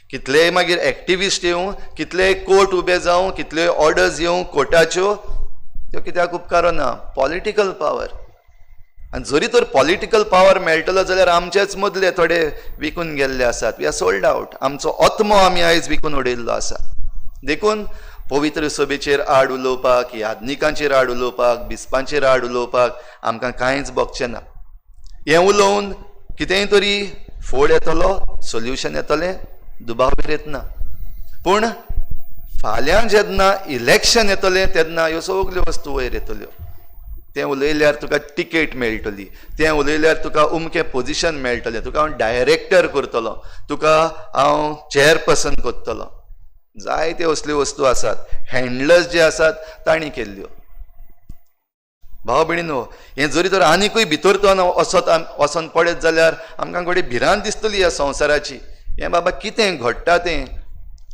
कितलेय मागीर एक्टिविस्ट येवं, कितलेय कोर्ट उबे जावं, कितल्योय ऑर्डर्स येवं कोर्टाच्यो, त्यो कित्याक उपकारना, पॉलिटिकल पावर. आनी जरी तर पॉलिटिकल पावर मेळटलो जाल्यार आमचेच मदले थोडे विकून गेल्ले आसात, we are sold out. आमचो आत्मो आमी आयज विकून उडयल्लो आसा. देखून पवित्र सभेचेर आड उलोवपाक, याज्ञिकांचेर आड उलोवपाक, बिस्पांचेर आड उलोवपाक आमकां कांयच भोगचें ना. हें उलोवन कितेंय तरी फोड येतलो, सोल्युशन येतलें, दुबाव येत ना. पूण फाल्यां जेन्ना इलेक्शन येतलें तेन्ना ह्यो सगल्यो वस्तू वयर येतल्यो. तें उलयल्यार तुका टिकेट मेळटली, तें उलयल्यार तुका उमकें पोजिशन मेळटलें, तुका हांव डायरेक्टर करतलो, तुका हांव चेअरपर्सन करतलो. जायत्यो असल्यो वस्तू आसात हँडलर्स जे आसात तांणी केल्ल्यो. भाव भयणीनो, हें जरी तर आनिकूय भितर तो वचत वचोन पळयत जाल्यार आमकां घडये भिरांत दिसतली ह्या संवसाराची. हें बाबा कितें घडटा तें,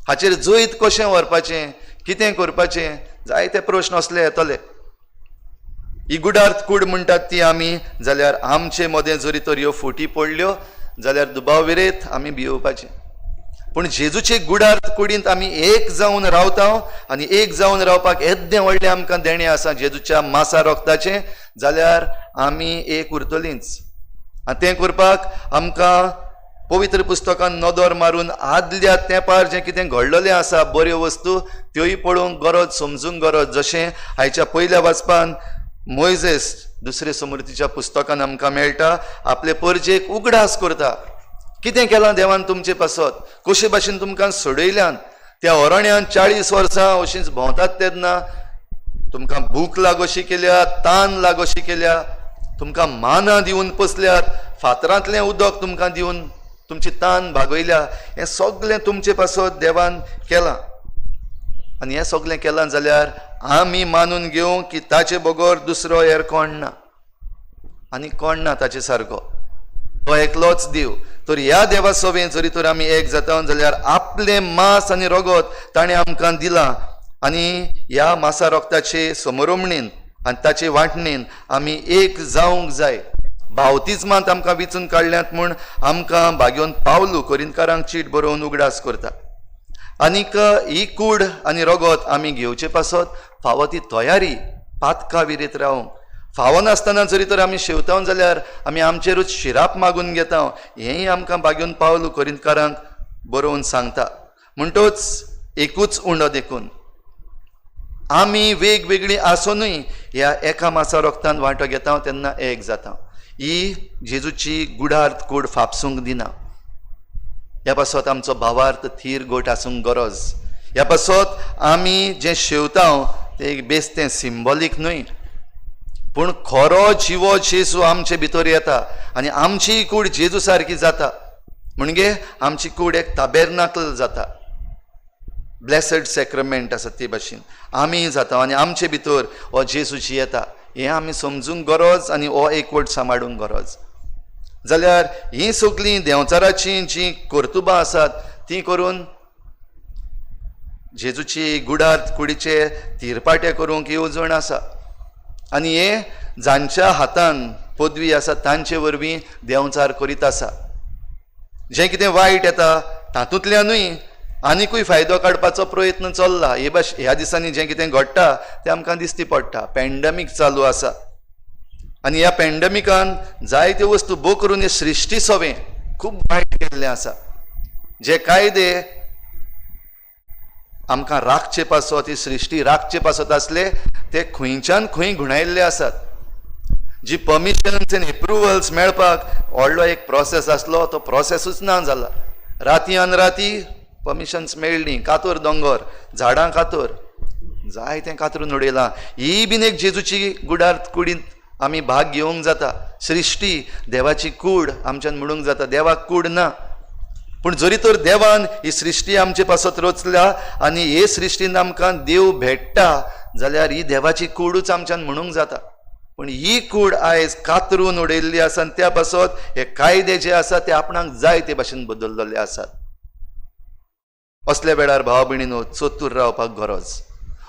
हाचेर जैत कशें व्हरपाचें, कितें करपाचें, जायते प्रश्न असले येतले. ही गुडार्थ कूड म्हणटात ती आमी, जाल्यार आमचे मदें जरी तर ह्यो फुटी पडल्यो जाल्यार दुबाव विरेत आमी भियोवपाचें. पूण जेजूचे गुडार्थ कुडींत आमी एक जावन रावता आनी एक जावन रावपाक येद्दें व्हडलें आमकां देणें आसा जेजूच्या मासा रोगताचें, जाल्यार आमी एक उरतलींच. आनी तें करपाक आमकां पवित्र पुस्तकान नदर मारून आदल्या तेंपार जें कितें घडलेलें आसा बऱ्यो वस्तू त्योय पळोवंक गरज, समजूंक गरज. जशें आयच्या पयल्या वाचपान मोयजेस दुसरे समृद्धीच्या पुस्तकान आमकां मेळटा, आपले परजेक उगडास करता कितें केलां देवान तुमचे पासत, कशे भाशेन तुमकां सोडयल्यान. त्या अरण्यान 40 वर्सां अशींच भोंवतात तेन्ना तुमकां भूक लागोशी केल्या, तान लागोशी केल्या, तुमकां मानां दिवन पोसल्यात, फातरांतलें उदक तुमकां दिवन तुमची तान भागयल्या. हें सगलें तुमचे पासत देवान केलां. आनी हें सगलें केलां जाल्यार आमी मानून घेवंक की ताचे बगर दुसरो हेर कोण ना आनी कोण ना ताचे सारको, तो एकलोच देव. तर ह्या देवा सवें जरी तर आमी एक जाता जाल्यार आपलें मांस आनी रगत ताणें आमकां दिलां आनी ह्या मासा रोगताचे समरोमणेन आनी ताचे वांटणेन आमी एक जावंक जाय. बावतिज्मांत आमकां विचून काडल्यात म्हूण आमकां भाग्योन पावलू कोरिंतकारांक चीट बरोवन उगडास करता. आनीक ही कूड आनी रगत आमी घेवचे पासत फावो ती तयारी पातका विरीत रावंक फावो नासतना जरी तर आमी शेवतावन जाल्यार आमी आमचेरूच शिराप मागून घेता, हेंय आमकां बागेवन पावलू कोरिंतकारांक बरोवन सांगता. म्हणटच एकूच उंडो देखून आमी वेगवेगळीं आसुनूय ह्या एका मासा रोगतान वांटो घेता तेन्ना एक जाता. ही जेजूची गुडार्थ कूड फापसूंक दिना. ह्या पासत आमचो भावार्थ थीर गोट आसूंक गरज. ह्या पासत आमी जें शेवता तें एक बेस्तें सिंबॉलीक न्हय, पूण खरो जिवो जेजू आमचे भितर येता आनी आमची कूड जेजू सारकी जाता. म्हणजे आमची कूड एक ताबेरनाकल जाता, ब्लेसड सॅक्रमेंट आसा ते भाशेन आमी जाता आनी आमचे भितर हो जेजू जियेता. हें आमी समजूंक गरज आनी हो एकवट सांबाळूंक गरज. जाल्यार हीं सगलीं देंवचाराचीं जीं कर्तुबां आसात तीं करून जेजूची गुडार्थ कुडीचे तिरपाटे करूंक येवजण आसा. आनी हें जांच्या हातान पदवी आसा तांचे वरवीं देंवचार करीत आसा. जें कितें वायट येता तातूंतल्यानूय आनिकूय फायदो काडपाचो प्रयत्न चल्ला. हे भाश ह्या दिसांनी जें कितें घडटा तें आमकां दिसती पडटा. पॅन्डमीक चालू आसा आनी ह्या पॅन्डमिकान जायत्यो वस्तू भो करून हे सृश्टी सवें खूब वायट केल्लें आसा. जे कायदे आमकां राखचे पासत, ही सृश्टी राखचे पासत आसले ते खंयच्यान खंय घुणायल्ले आसात. जी परमिशन्स एन्ड एप्रुवल्स मेळपाक व्हडलो एक प्रोसेस आसलो तो प्रोसेसूच ना जाला. राती आनी राती परमिशन्स मेळ्ळीं, कातोर दोंगोर, झाडां कातोर, जाय तें कातरून उडयलां. ही बीन एक जेजूची गुडार्थ कुडींत आमी भाग घेवंक जाता. सृश्टी देवाची कूड आमच्यान म्हणूंक जाता, देवाक कूड ना. पूण जरी तर देवान ही सृश्टी आमचे पासत रचल्या आनी हे सृश्टीन आमकां देव भेट्टा जाल्यार ही देवाची कूडूच आमच्यान म्हणूंक जाता. पूण ही कूड आयज कातरून उडयल्ली आसा आनी त्या पासत हे कायदे जे आसा ते आपणाक जाय ते भाशेन बदललेले आसात. असल्या वेळार भाव भयणीनो चतूर रावपाक गरज.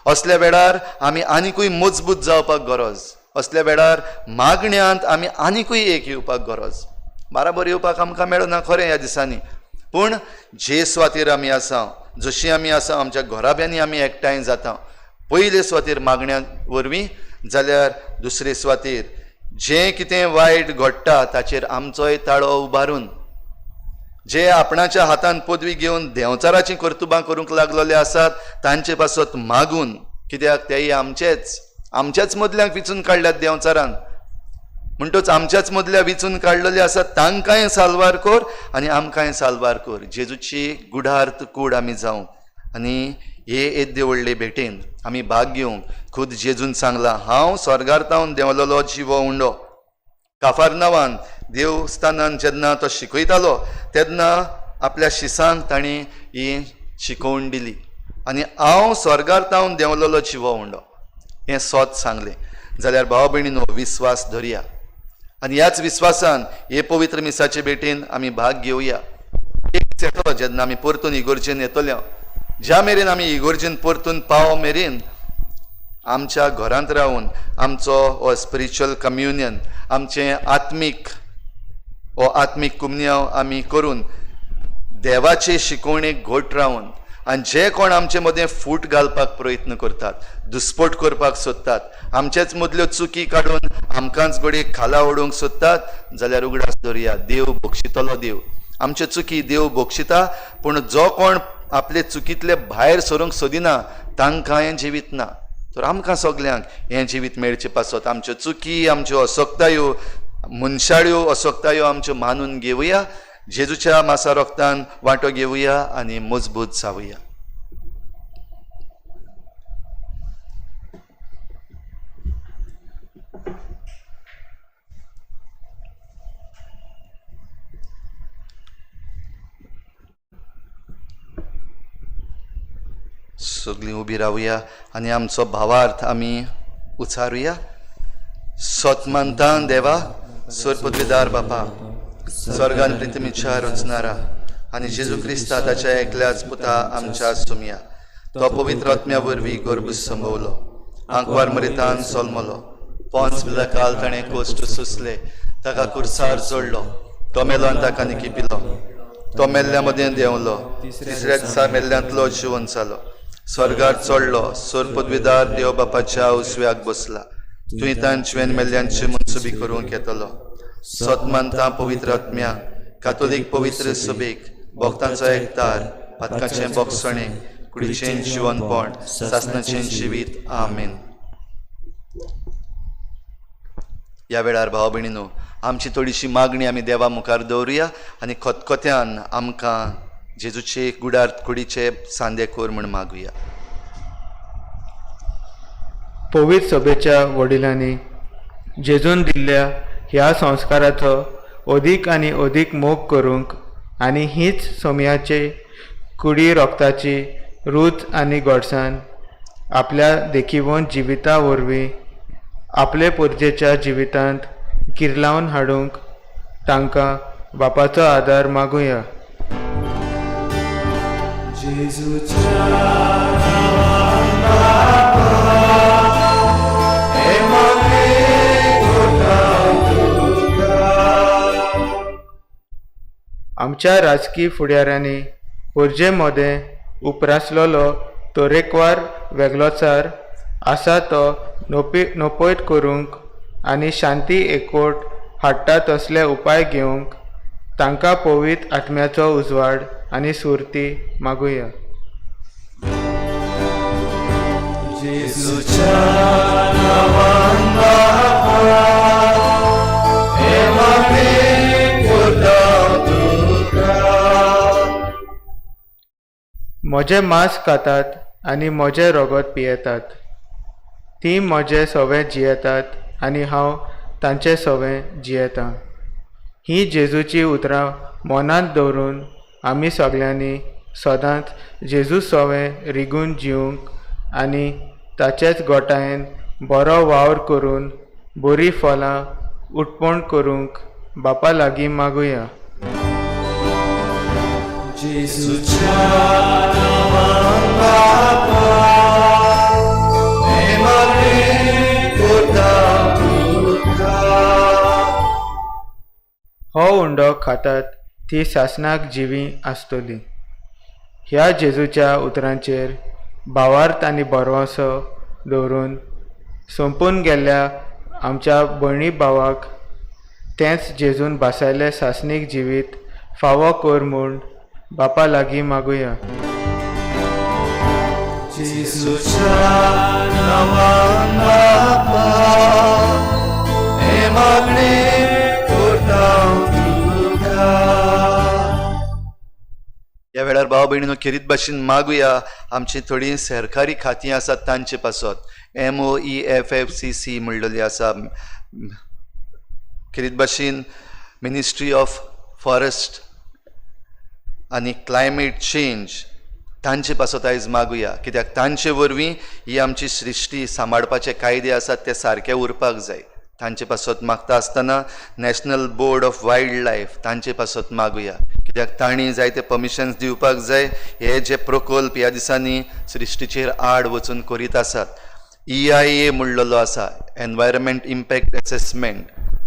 असल्या वेळार आमी आनिकूय मजबूत जावपाक गरज. असल्या वेळार मागण्यांत आमी आनिकूय एक येवपाक गरज. बाराबर येवपाक आमकां मेळना खरें ह्या दिसांनी, पूण जे सुवातेर आमी आसा, जशी आमी आसा, आमच्या घराब्यांनी आमी एकठांय जाता पयले सुवातेर मागण्या वरवीं, जाल्यार दुसरे सुवातेर जें कितें वायट घडटा ताचेर आमचोय ताळो उबारून जे आपणाच्या हातान पदवी घेवन देंवचाराचीं कर्तुबां करूंक लागलेले आसात तांचे पासत मागून, कित्याक तेय आमचेच आमच्याच मदल्यांक विचून काडल्यात देंवचारान, म्हणटच आमच्याच मदल्या विचून काडलेले आसात तांकांय साल्वार कर आनी आमकांय साल्वार कर. जेजूची गुढार्थ कूड आमी जावंक आनी हे येद्दे व्हडले भेटेन आमी भाग घेवंक खुद जेजून सांगलां, हांव स्वर्गार तावन देंवलेलो जिवो उंडो. काफारनावान देवस्थानान जेन्ना तो शिकयतालो तेन्ना आपल्या शिसांक ताणें ही शिकोवण दिली आनी हांव स्वर्गार तावन देंवलेलो जिवो उंडो हें सोत सांगलें. जाल्यार भाव भयणीनो विस्वास धरया आनी ह्याच विस्वासान हे पवित्र मिसाचे भेटेन आमी भाग घेवया. एक येतलो जेन्ना आमी परतून इगोर्जेन येतले, ज्या मेरेन आमी इगोर्जेन परतून पाव मेरेन आमच्या घरांत रावन आमचो हो स्पिरिच्युअल कम्युनियन, आमचें आत्मीक हो आत्मीक कुमन्यांव आमी करून देवाचे शिकवणेक घट रावन आनी जे कोण आमचे मदें फूट घालपाक प्रयत्न करतात, दुस्पोट करपाक सोदतात, आमचेच मदल्यो चुकी काडून आमकांच घडये खाला ओडूंक सोदतात जाल्यार उगडास दवरुया, देव बक्षितलो. देव आमच्यो चुकी देव बक्षिता, पूण जो कोण आपले चुकींतले भायर सरूंक सोदिना तांकां हें जिवीत ना. तर आमकां सगल्यांक हें जिवीत मेळचें पासत आमच्यो चुकी, आमच्यो असक्तायो, मनशाळ्यो असक्तायो आमच्यो मानून घेवया, जेजूच्या मासा रोगतान वांटो घेवया आनी मजबूत जावया. सगळीं उबी रावया आनी आमचो भावार्थ आमी उचारुया. सत मानता देवा, सरपदवीदार बापा, स्वर्गान प्रिथमीच्या रचणारा आनी जेजू क्रिस्ता ताच्या एकल्याच पुता आमच्या सुमया, तो पवित्र आत्म्या वरवीं गर्भ संभवलो, आंकवार मरितान सोलमलो, पोंच काल ताणें कोश्ट सोंसले, ताका कुर्सार जोडलो, तो मेलो आनी ताका निकिपिलो, तो मेल्ल्या मदें देंवलो, तिसऱ्या दिसा मेल्ल्यांतलो जिवन जालो, स्वर्गार चडलो, सरपदवीदार देव बापाच्या उजव्याक बसला, तुवें तांचे मेल्ल्यांची मनसुबी करूंक येतलो. सत मानता पवित्र आत्म्या, कातोलीक पवित्र सभेक, भक्तांचो एकतार, पातकाचें बोगसणें, कुडीचें जिवनपण, सासनाचें जिवीत. आमेन. ह्या वेळार भाव भयणीनो, आमची थोडीशी मागणी आमी देवा मुखार दवरुया आनी खतखत्यान आमकां जेजूचे गुडार कुडीचे सांदे कर म्हूण मागुया. पवित्र सभेच्या वडिलांनी जेजून दिल्ल्या ह्या संस्काराचो अदीक आनी अदीक मोग करूंक आनी हीच सोम्याचे कुडी रोगताची रूच आनी गोडसाण आपल्या देखिवंत जिविता वरवीं आपले पोरजेच्या जिवितांत किरलावन हाडूंक तांकां बापाचो आदार मागुया. आमच्या राजकी फुडाऱ्यांनी पोरजे मदें उपरासलेलो तरेकवार वेगळोचार आसा तो नपयत करूंक आनी शांती एकवट हाडटा तसले उपाय घेवंक तांकां पवित्र आत्म्याचो उजवाड आनी सुर्ती मागुया. म्हजें मांस खातात आनी म्हजें रगत पियेतात, तीं म्हजें सवें जियेतात आनी हांव तांचें सवें जियेतां. हीं जेजूचीं उतरां मनांत दवरून आमी सगल्यांनी सदांच जेजू सवें रिगून जिवंक आनी ताचेच गोटायेन बरो वावर करून बरीं फलां उत्पन्न करूंक बापा लागीं मागुया. हो उंडो खातात ती सासणाक जिवी आसतली. ह्या जेजूच्या उतरांचेर भावार्थ आनी भरवंसो दवरून सोंपून गेल्ल्या आमच्या भयणी भावाक तेंच जेजून भासायल्लें सासणीक जिवीत फावो कर म्हूण बापा लागीं मागुया. ह्या वेळार भाव भयणीनो खेरीत भाशेन मागुया. आमची थोडीं सरकारी खातीं आसात तांचे पासत MOEFFCC म्हणलेली आसा, खेरीत भाशेन मिनिस्ट्री ऑफ फॉरेस्ट आनी क्लायमेट चेंज तांचे पासत आयज मागुया, कित्याक तांचे वरवीं ही आमची सृश्टी सांबाळपाचे कायदे आसात ते सारके उरपाक जाय. तांचे पासत मागता आसतना national board of wild life तांचे पासत मागुया, कित्याक तांणी जायते परमिशन्स दिवपाक जाय. हे जे प्रकल्प ह्या दिसांनी सृश्टीचेर आड वचून करीत आसात, EIA म्हणलेलो आसा, एनवायरमेंट इम्पॅक्ट एसेसमेंट,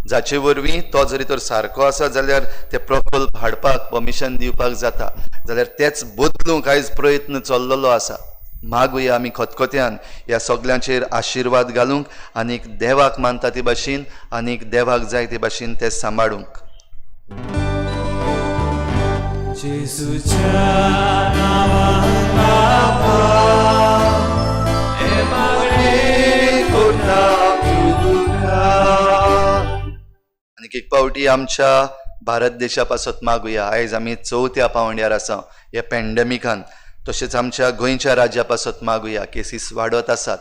जाचे वरवीं तो जरी तर सारको आसा जाल्यार ते प्रकल्प हाडपाक परमिशन दिवपाक जाता, जाल्यार तेच बदलूंक आयज प्रयत्न चल्लेलो आसा. मागुया आमी खतखत्यान ह्या सगल्यांचेर आशिर्वाद घालूंक आनीक देवाक मानता ते भाशेन आनीक देवाक जाय ते भाशेन ते सांबाळूंक. जेजूच्या नांवान बापा हें मागणें करता तुका. आनीक एक फावटी आमच्या भारत देशा पासत मागुया. आयज आमी चवथ्या पावंड्यार आसा ह्या पॅन्डेमिकान, तशेंच आमच्या गोंयच्या राज्या पासत मागुया. केसीस वाडत आसात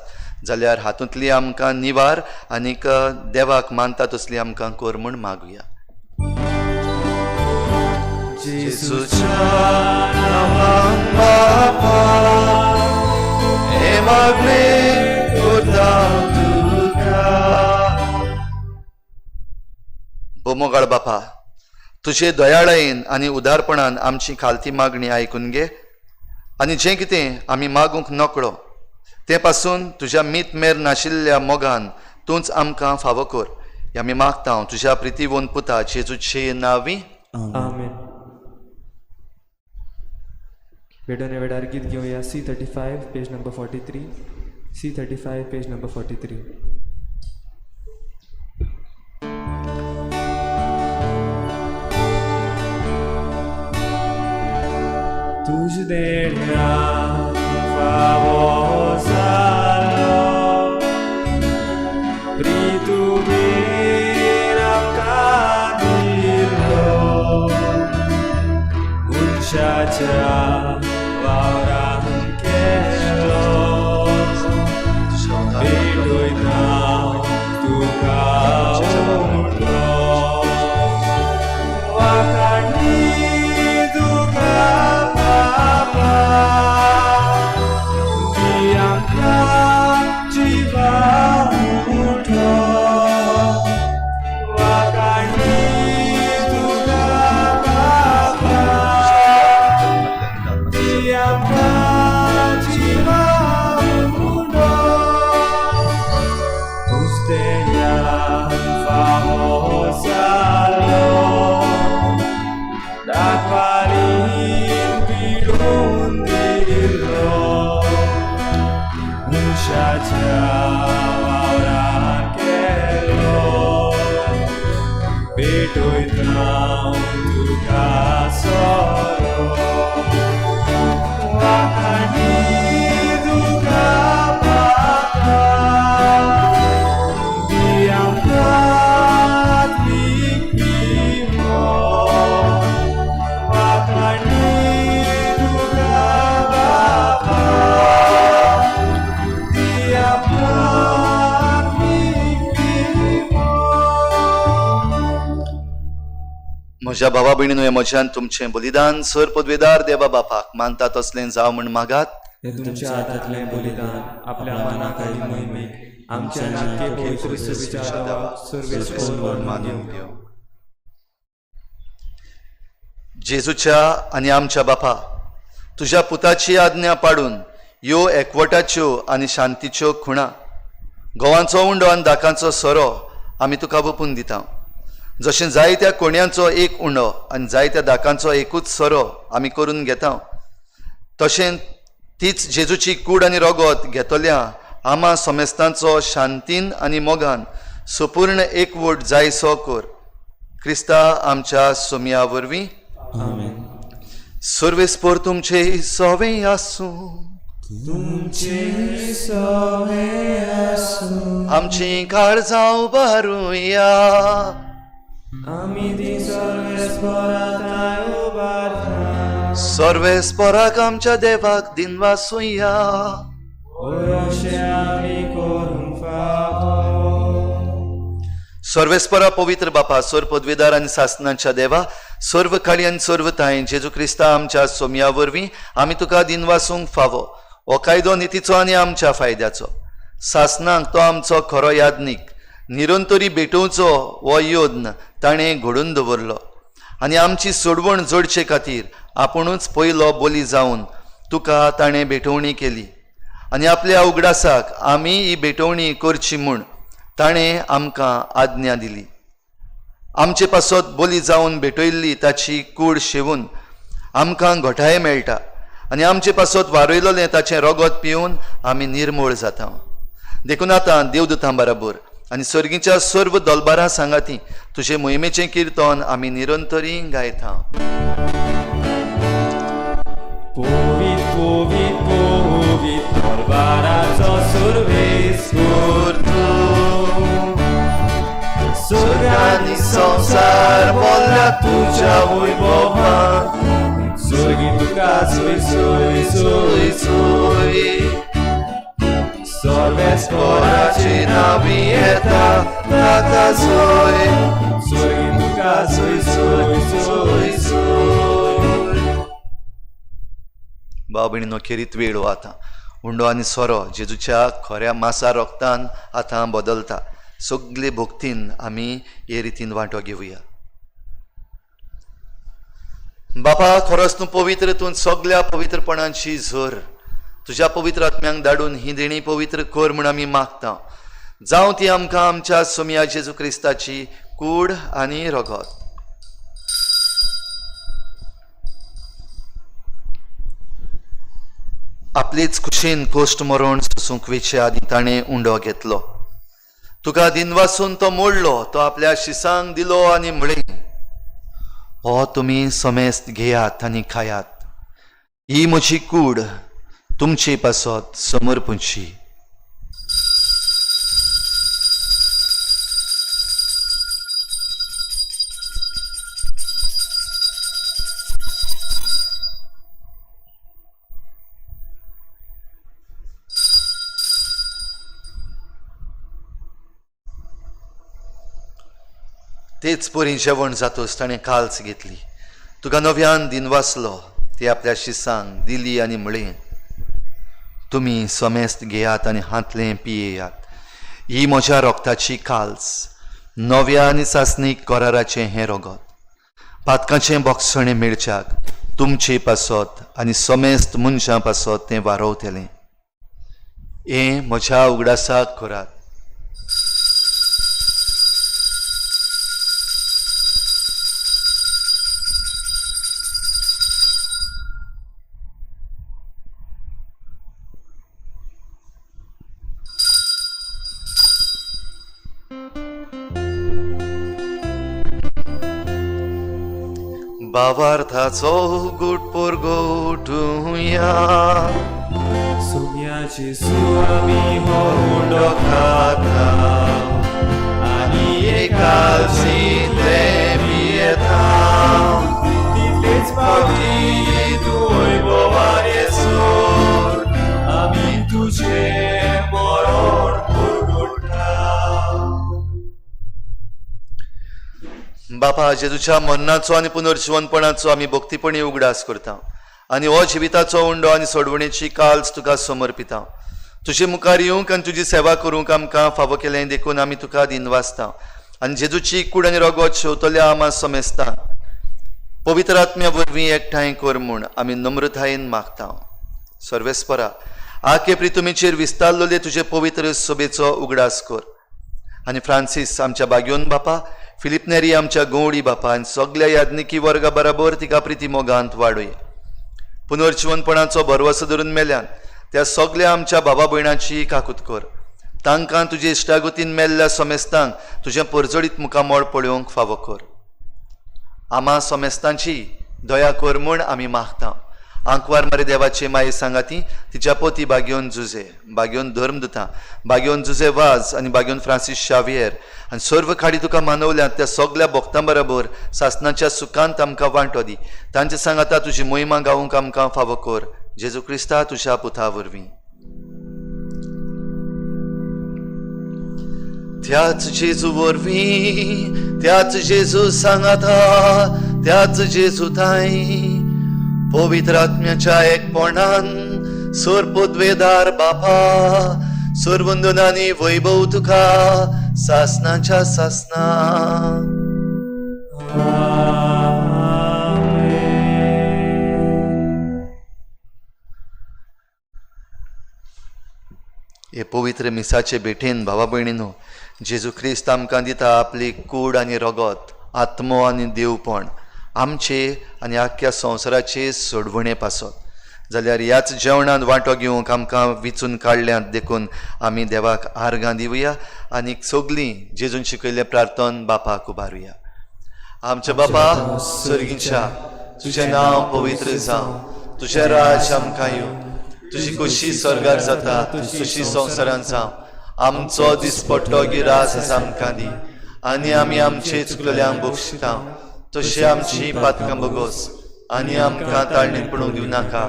जाल्यार हातूंतली आमकां निवार आनीक देवाक मानता तसली आमकां कर म्हूण मागुया. जेजूच्या नांवान बापा हें मागणें करता तुका. बोमोगाळ बापा, तुजे दयाळायेन आनी उदारपणान आमची खालती मागणी आयकून घे आनी जें कितें आमी मागूंक नकळो तें पासून तुज्या मीत मेर नाशिल्ल्या मोगान तूंच आमकां फावो कर. हें आमी मागता तुज्या प्रितीवोन पुता जेजूचे नांवी. आमेन. वेडोने वेडार गीत घेवया. C35 page number 43. C35 page number 43. तुझ देण्या फावो जालो प्रितुबीन आमकां दिलो मनशाच्या वावरान केलो भेटयता तुका उठलो वाखाणी तुका बाबा दी आमकां जिवा उठो वाखाणी तुका बाबा दी आमकां जिवा उठो तुझ फावो जालो दाखवालीन पिडून दिलो मनशाच्या वावरान केलो भेटयता तुका सोरो वाखाणी तुका बापा दी आमकां आत्मीक पिवो वाखाणी तुका बापा दी आमकां आत्मीक पिवो. म्हज्या भावा भयणीनो, हें म्हज्यान तुमचें बलिदान सर पदवेदार देवा बापाक मानता तसलें जावं म्हूण मागात. हें तुमच्या हातांतलें बलिदान आपल्या मनाक आनी मोहिमेक आमच्या नाटके पवित्र सुविचार देवा सर्वेस्पर मानून घेवं. जेजूच्या आनी आमच्या बापा, तुज्या पुताची आज्ञा पाडून ह्यो एकवटाच्यो आनी शांतीच्यो खुणा, गोवांचो उंडो आनी दाकांचो सोरो आमी तुका वपून दिता. जशें जायत्या कोण्यांचो एक उंडो आनी जायत्या दाकांचो एकूच सोरो आमी करून घेता, तशें तीच जेजूची कूड आनी रगत घेतल्या आमा समेस्तांचो शांतीन आनी मोगान सुपूर्ण एकवट जायसो कर. क्रिस्ता आमच्या सोमया वरवीं. आमेन. सर्वेस्पर तुमचे सवे आसूं. तुमचे सवे आसूं. आमची काळजां उबारुया. आमी ती सर्वेस्परा उबारता. सर्वेस्पराक आमच्या देवाक दिनवासुया. अशें आमी करूंक फावो. सर्वेस्परा पवित्र बापा, सर्व पदवेदार आनी सासनाच्या देवा, सर्व काळी आनी सर्व ताई जेजू क्रिस्ता आमच्या सोमया वरवीं आमी तुका दिनवासूंक फावो. हो कायदो नितीचो आनी आमच्या फायद्याचो. सासनाक तो आमचो खरो यादनीक निरंतरी भेटोवचो हो योद्न ताणें घडून दवरलो आनी आमची सोडवण जोडचे खातीर आपुणूच पयलो बोली जावन तुका ताणें भेटवणी केली आनी आपल्या उगडासाक आमी ही भेटवणी करची म्हूण ताणें आमकां आज्ञा दिली. आमचे पासत बोली जावन भेटयल्ली ताची कूड शेवून आमकां घोटाय मेळटा आनी आमचे पासत वारयलोलें ताचें रगत पिवन आमी निर्मूळ जाता. देखून आतां देवदूतां बराबर आनी सर्गीच्या सर्व दलबारां सांगाती तुजे मोहिमेचें किर्तन आमी निरंतरी गायता. पवित्र पवित्र पवित्र दरबाराचो सुरवेस्वर तूं, स्वर्ग आनी संवसार भरला तुज्या वैभवान, सर्गी तुका सोय सोय सोय सोय. सर्वेस्पराचे नांवी येता ताका सोय, सर्गी तुका सोय सोय सोय सोय. भाव भयणीनो, खेरीत वेळ हो आतां उंडो आनी सोरो जेजूच्या खऱ्या मासा रोगतान आतां बदलता. सगले भक्तीन आमी हे रितीन वांटो घेवया. बापा, खरोच तूं पवित्र, तूं सगल्या पवित्रपणाची झर. तुज्या पवित्र आत्म्यांक धाडून ही देणी पवित्र कर म्हूण आमी मागता. जावं ती आमकां आमच्या सोमया जेजू क्रिस्ताची कूड आनी रगत. आपलेच खुशेन कोश्ट मरण सोसूंक वेचे आदीं ताणें उंडो घेतलो. तुका दिनवासून तो मोडलो, तो आपल्या शिसांक दिलो आनी म्हळें, हो तुमी समेस्त घेयात आनी खायात, ही म्हजी कूड तुमचे पासत समर्पूंची. तेच परी जेवण जातोच ताणें काल्स घेतली, तुका नव्यान दिनवासलो, ती आपल्या शिसांक दिली आनी म्हळें, तुमी समेस्त घेयात आनी हांतलें पियेयात, ही म्हज्या रोगताची काल्स, नव्या आनी सासणीक कराराचें हें रगत, पातकाचें बोगसणें मेळच्याक तुमचे पासत आनी समेस्त मनशां पासत तें वारोवतलें. हें म्हज्या उगडासाक करात. भावार्थाचो गुट पुरगोटुया, सुम्याची सुआमी हो उंडो खाता आनी एकालसींतले पियेता, तितलेच फावटी तूं वैभवान येसर आमी तुजें मरण पुरगोटा. बापा, जेजूच्या मरणाचो आनी पुनर्जिवनपणाचो आमी भक्तीपणी उगडास करता आनी हो जिविताचो उंडो आनी सोडवणेची काल्स तुका समर्पिता. तुजे मुखार येवंक आनी तुजी सेवा करूंक आमकां फावो केलें देखून आमी तुका दिनवासता आनी जेजूची कूड आनी रगत शेवतल्या आमा समेस्ता पवित्र आत्म्या वरवीं एकठांय कर म्हूण आमी नम्रतायेन मागता. सर्वेस्परा, आके प्रितुमीचेर विस्तारलेले तुजे पवित्र सभेचो उगडास कर आनी फ्रांसीस आमच्या बाग्योन बापा, फिलिप नेरी आमच्या गवळी बापा आनी सगल्या याज्ञिकी वर्गा बराबर तिका प्रिती मोगांत वाडय. पुनर्जिवनपणाचो भरवसो धरून मेल्यान त्या सगल्या आमच्या बाबा भयणाची काकूत कर. तांकां तुजे इश्टागतीन मेल्ल्या समेस्तांक तुजें परजळीत मुखामळ पळोवंक फावो कर. आमा समेस्तांची दया कर म्हूण आमी मागता. आंकवार मारे देवाचे माये सांगाती तिच्या पोती बागेवन जुजे, बागेवन धर्मदुतां, बागेवन जुजे वाज आनी बागेवन फ्रांसीस शावियर आनी सर्व खाडी तुका मानवल्यात त्या सगल्या भक्तां बराबर सासनाच्या सुखांत आमकां वांटो दी. तांचे सांगाता तुजी मोहिमा गावूंक आमकां फावो कर. जेजू क्रिस्ता तुज्या पुता वरवीं. त्याच जेजू वरवीं, त्याच जेजू सांगाता, त्याच जेजू ताई पवित्र आत्म्याच्या एकपणान सोर पदवेदार बापा, सोरवंदनानी वैभव तुका सासनाच्या सासना. हे पवित्र मिसाचे भेटेन भावा भयणीनो, जेजू क्रिस्त आमकां दिता आपली कूड आनी रगत आत्मो आनी देवपण आमचे आनी आख्ख्या संवसाराचे सोडवणे पासत. जाल्यार ह्याच जेवणांत वांटो घेवंक आमकां विचून काडल्यात देखून आमी देवाक आर्गां दिवया आनी सगलीं जेजून शिकयल्लें प्रार्थन बापाक उबारुया. आमच्या बापा सर्गीच्या, तुजें नांव पवित्र जावं, तुजें राज आमकां येवं, तुजी खोशी स्वर्गार जाता तशी संवसारांत जावं. आमचो दिसपट्टो गिरास आसा आमकां दी आनी आमी आमचे चुकलेल्यांक बक्षिता तशी आमची पातकां बगोस आनी आमकां ताळणीत पडूंक दिवं नाका,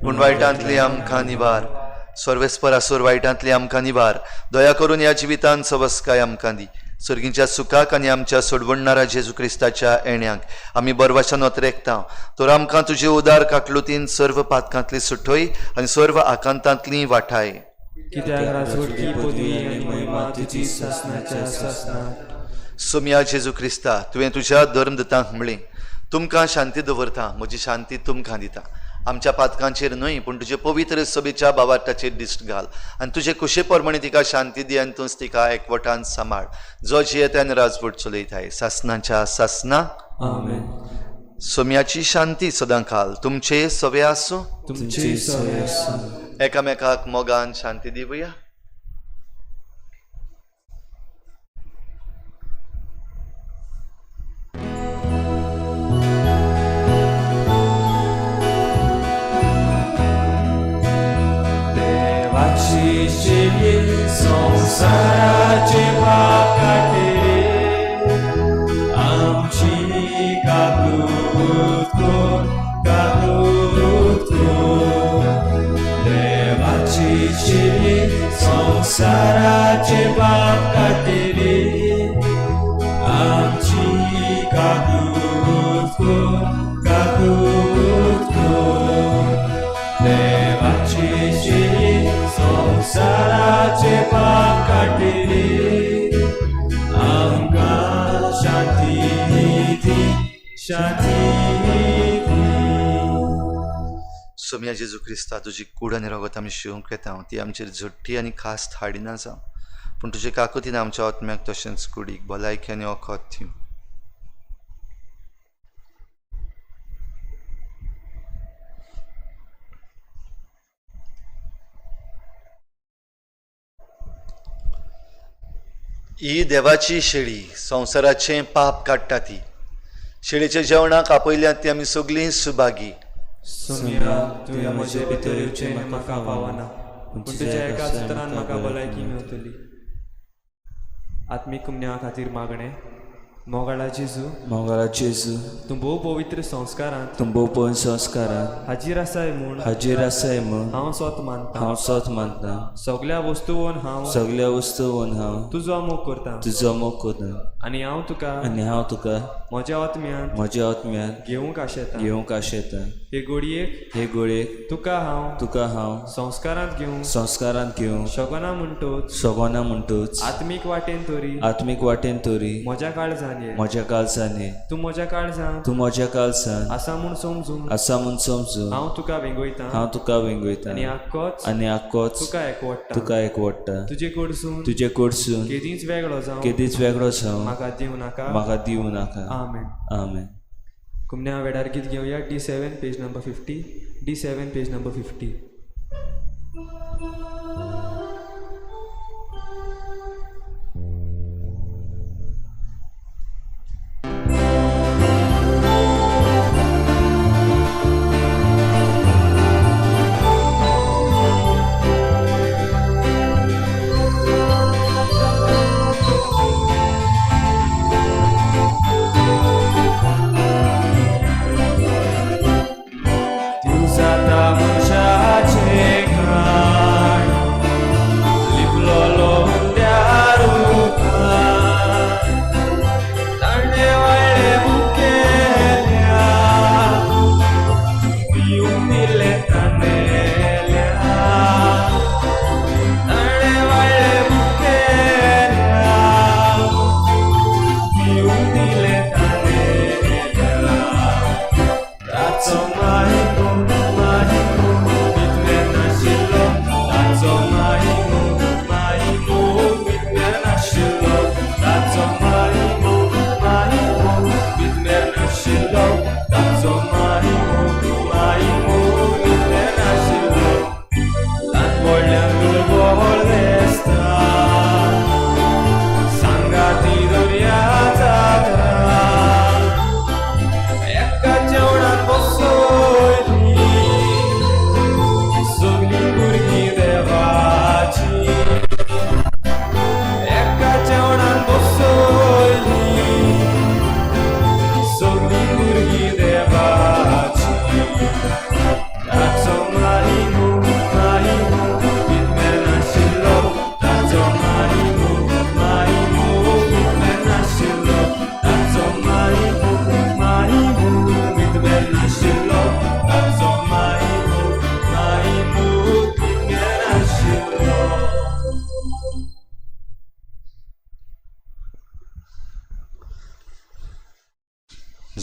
पूण वायटांतली आमकां निवार. सर्वेस्पर आसूर वायटांतली आमकां निवार. दया करून ह्या जिवितांत सवस्काय आमकां दी. सर्गीच्या सुखाक आनी आमच्या सोडवणणारा जेजू क्रिस्ताच्या येण्याक आमी बरवाशान अत्रेकता. तर आमकां तुजे उदार काकलुतीन सर्व पातकांतली सुटय आनी सर्व आकांतांतली वाठाय. कित्याक राजवटकी पदवी आनी महिमा तुजी सासणाच्या सासणाक. सोमया जेजू क्रिस्ता, तुवें तुज्या धर्मदूतांक म्हणलें, तुमकां शांती दवरता, म्हजी शांती तुमकां दिता. आमच्या पातकांचेर न्हय पूण तुजे पवित्र सभेच्या बाबाटाचेर दिश्ट घाल आनी तुजे कुशे प्रमाणे तिका शांती दी आनी तूंच तिका एकवटान सांबाळ, जो जियेता आनी राजवट चलयताय सासणाच्या सासना. आमेन. सोम्याची शांती सदां काल तुमचे सवे आसूं, तुमचे सवे आसूं. एकामेकाक मोगान शांती दिवया. देवाची शेळी संवसाराचे पाप काडटली, आमची काकूत कर, काकूत कर. देवाची शेळी संवसाराचे पाप काडटली, आमची काकूत कर, काकूत कर. देवाची शेळी संवसाराचे पाप काडटली, आमकां शांती दी, शांती दी. सोम्या जेजू क्रिस्ता, तुजी कूड आनी रगत आमी शिवंक येता, ती आमचेर झट्टी आनी खास हाडिना जावं, पूण तुजे काकुतीन आमच्या आत्म्याक तशेंच कुडीक भलायकी आनी वखद दिवं. ही देवाची शेळी संवसाराचें पाप काडटा ती. शेळीच्या जेवणाक आपयल्यात ती आमी सगळीं सुभागी. सोम्या, तुवें म्हजे भितर येवचें म्हाका पावना, पूण तुज्या एका उतरान म्हाका भलायकी मेवतली. आत्मीक कुमन्या खातीर मागणें. मोगाळा जेजू, मोगाळा जेजू, तूं भोव पवित्र संस्कारांत, तूं भोव पवित्र संस्कारांत हाजीर आसाय म्हूण, हाजीर आसाय म्हूण हांव सोत मानता, हांव सोत मानता. सगल्या वस्तूवन हांव, सगल्या वस्तूवन हांव तुजो मोग करता, तुजो मोग करता. आनी हांव तुका, आनी हांव तुका म्हज्या आत्म्यान, म्हज्या आत्म्यान घेवंक आशेता, घेवंक आशेता. हे गोडयेक, हे गोडयेक तुका हांव, तुका हांव संस्कारांत घेवंक, संस्कारांत घेवंक शकना म्हणटोच, शकना म्हणटोच, आत्मीक वाटेन तरी, आत्मीक वाटेन तरी म्हज्या काळजान ये, म्हज्या काळजान ये. तूं म्हज्या काळजान, तूं म्हज्या काळजान आसा म्हूण समजून, आसा म्हूण समजून हांव तुका वेंगयता, हांव तुका वेंगयता. आनी आक्कोच, आनी आक्कोच तुका एकवडटा, तुका एकवडटा. तुजे कडसून, तुजे कडसून केदींच वेगळो जावं, केदींच वेगळो जावं म्हाका दिवं नाका, म्हाका दिवं नाका. आमेन. आमेन. कुमन्या वेळार गीत घेवया. D7 page number 50, D7 page number 50. तूं जाता मनशाचें खाण,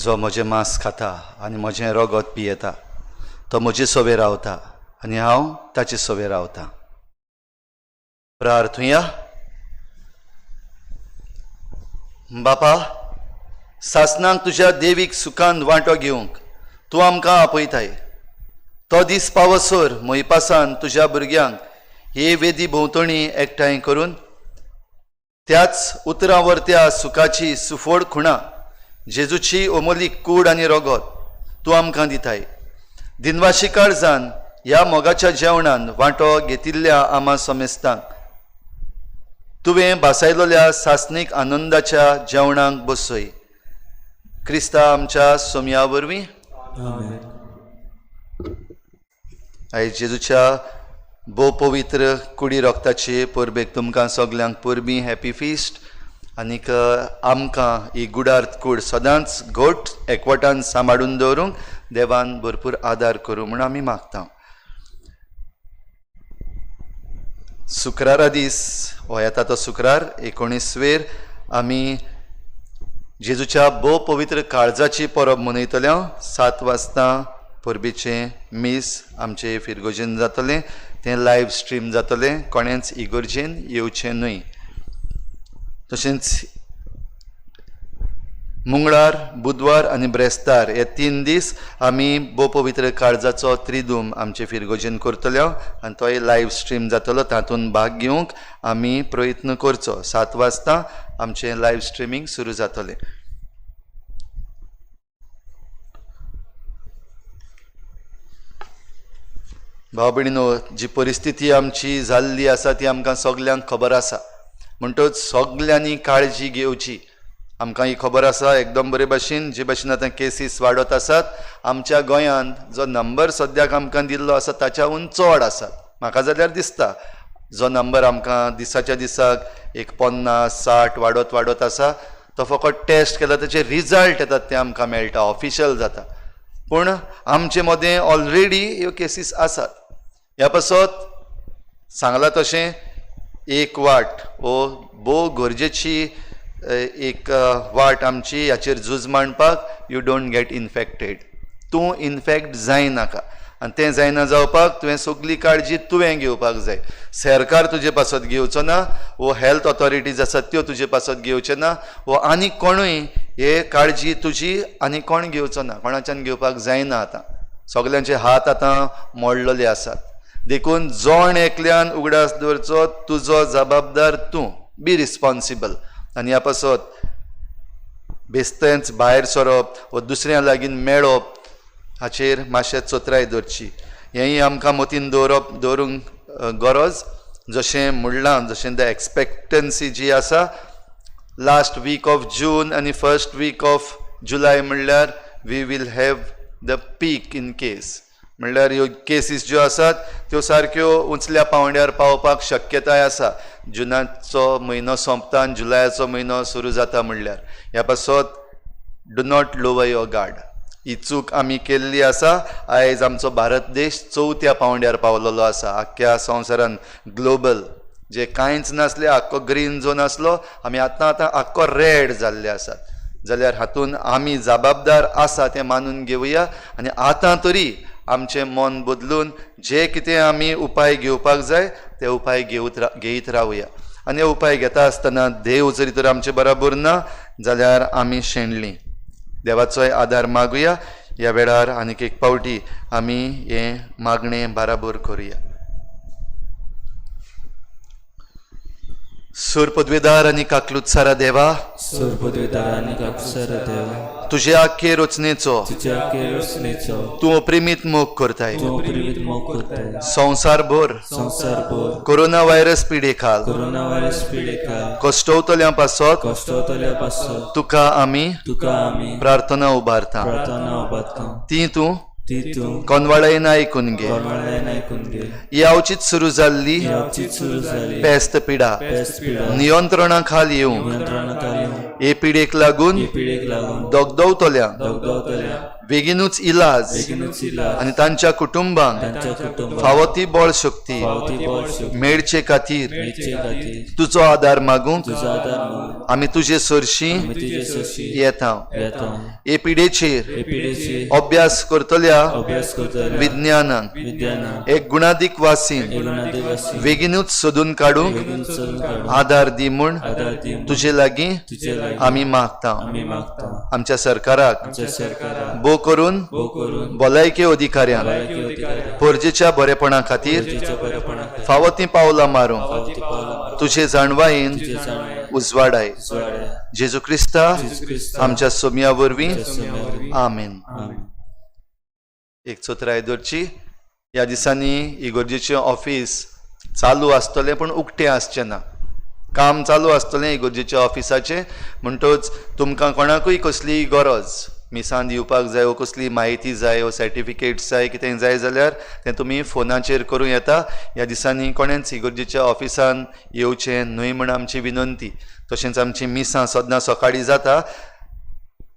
जो म्हजें मांस खाता आनी म्हजें रगत पियेता तो म्हजे सवे रावता आनी हांव ताचे सवे रावता. प्रार्थुया. बापा, सासनाक तुज्या देवीक सुखान वांटो घेवंक तूं आमकां आपयताय. तो दीस पावसर मोयपासान तुज्या भुरग्यांक हे वेदी भोंवतणी एकठांय करून त्याच उतरां वरत्या सुखाची सुफोड खुणा जेजूची अमोलीक कूड आनी रगत तूं आमकां दिताय. दिनवाशी काळजान ह्या मोगाच्या जेवणान वांटो घेतिल्ल्या आमा समेस्तांक तुवें भासायलोल्या सासणीक आनंदाच्या जेवणाक बसय. क्रिस्ता आमच्या सोमया वरवीं. आयज जेजूच्या भोव पवित्र कुडी रोगताचे परबेक तुमकां सगल्यांक परबीं, हॅपी फिस्ट. आनीक आमकां ही गुडार्थ कूड सदांच घट एकवटान सांबाळून दवरूंक देवान भरपूर आदार करूं म्हूण आमी मागता. शुक्रारा दीस हो येता तो शुक्रार 19 वेर आमी जेजूच्या भोव पवित्र काळजाची परब मनयतले. 7 वाजता परबेचें मीस आमचे फिरगोजेन जातलें, तें लायव्ह स्ट्रीम जातलें, कोणेंच इगोर्जेन येवचें न्हय. तशेंच मंगळार, बुधवार आनी ब्रेस्तार हे 3 दीस आमी भोव पवित्र काळजाचो त्रिदूम आमचे फिरगोजेन करतले आनी तोय लायव्ह स्ट्रीम जातलो. तातूंत भाग घेवंक आमी प्रयत्न करचो. 7 वाजता आमचें लायव्ह स्ट्रिमींग सुरू जातलें. भाव भयणीनो, जी परिस्थिती आमची जाल्ली आसा ती आमकां सगल्यांक खबर आसा, म्हणटच सगल्यांनी काळजी घेवची. आमकां ही खबर आसा एकदम बरे भाशेन, जे भाशेन आतां केसीस वाडत आसात आमच्या गोंयांत, जो नंबर सद्याक आमकां दिल्लो आसा ताच्याहून चड आसात. म्हाका जाल्यार दिसता जो नंबर आमकां दिसाच्या दिसाक एक 50-60 वाडत वाडत आसा तो फकत टेस्ट केला ताचे रिजल्ट येतात ते आमकां मेळटा, ऑफिशियल जाता. पूण आमचे मदें ऑलरेडी ह्यो केसीस आसात. ह्या पासत सांगलां तशें एक वाट हो भोव गरजेची एक वाट आमची हाचेर झूज मांडपाक. You don't get infected, तूं इनफेक्ट जायनाका. आनी तें जायना जावपाक तुवें सगली काळजी तुवें घेवपाक जाय. सरकार तुजे पासत घेवचो ना, वो हेल्थ ऑथॉरिटीज आसात त्यो तुजे पासत घेवचे ना, वो आनी कोणूय हे काळजी तुजी आनी कोण घेवचो ना, कोणाच्यान घेवपाक जायना. आतां सगल्यांचे हात आतां मोडलेले आसात. देखून जण एकल्यान उगडास दवरचो, तुजो जबाबदार तूं, बी रिस्पॉन्सिबल. आनी ह्या पासत बेस्तेंच भायर सरप वा दुसऱ्या लागीं मेळप हाचेर मातशें चतराय दवरची. हेंय आमकां मतीन दवरप दवरूंक गरज. जशें म्हणलां, जशें the expectancy जी आसा लास्ट वीक ऑफ जून आनी फर्स्ट वीक ऑफ जुलय म्हणल्यार we will have the peak in case. म्हणल्यार ह्यो केसीस ज्यो आसात त्यो सारक्यो उंचल्या पांवड्यार पावपाक शक्यताय आसा. जुनाचो म्हयनो सोंपता आनी जुलयाचो म्हयनो सुरू जाता म्हणल्यार ह्या पासत do not lower your guard. ही चूक आमी केल्ली आसा. आयज आमचो भारत देश 4थ्या पांवड्यार पावलेलो आसा आख्ख्या संवसारान. ग्लोबल जे कांयच नासलें, आख्खो ग्रीन झोन आसलो, आमी आतां आतां आख्खो रेड जाल्ले आसात. जाल्यार हातून आमी जबाबदार आसा तें मानून घेवया आनी आतां तरी आमचें मन बदलून जे कितें आमी उपाय घेवपाक जाय ते उपाय घेयत रावया. आनी हे उपाय घेता आसतना देव जरी तर आमचे बराबर ना जाल्यार आमी शेणलीं. देवाचोय आदार मागुया ह्या वेळार. आनीक एक पावटी आमी हें मागणें बाराबर करुया. सूर पदवेदार आनी काकलुत्सारा देवा, सूर पदवेदार आनी काकलुत्सारा देवा, तुजे आख्खे रचनेचो तूं अप्रिमीत मोग करताय. संवसारभर कोरोना व्हायरस पिडेखाल कश्टवतल्या पासत तुका आमी प्रार्थना उबारता. ती तूं कोनवाळायन आयकून घे. ही अवचीत सुरू जाल्ली पेस्त पिडा नियंत्रणा खाल येवंक, हे पिडेक लागून दगदवतल्या बेगीनूच इलाज आनी तांच्या कुटुंबांक फावो ती बळ शक्ती मेळचे खातीर तुजो आदार मागूंक आमी तुजे सरशी येता. हे पिडेचेर अभ्यास करतल्या विज्ञानाक एक गुणादीक वासीन बेगीनूच सोदून काडूंक आदार दी म्हूण तुजे लागीं आमी मागता. आमच्या सरकाराक भो करून भलायकी अधिकाऱ्यांक परजेच्या बरेपणा खातीर फावो तीं पावलां मारूंक तुजे जाणवायेन उजवाडाय. जेजू क्रिस्ता आमच्या सोम्या वरवीं, आमेन. एक चोत्राय दवरची. ह्या दिसांनी इगोर्जेचें ऑफिस चालू आसतलें पूण उक्तें आसचें ना. काम चालू आसतलें इगोर्जेच्या ऑफिसाचें, म्हणटच तुमकां कोणाकूय कसलीय गरज मिसान दिवपाक जाय वो कसली म्हायती जाय वो सर्टिफिकेट्स जाय कितें जाय जाल्यार तें तुमी फोनाचेर करूं येता. ह्या दिसांनी कोणेंच इगोर्जेच्या ऑफिसान येवचें न्हय म्हूण आमची विनंती. तशेंच आमची मिसां सदां सकाळीं जाता,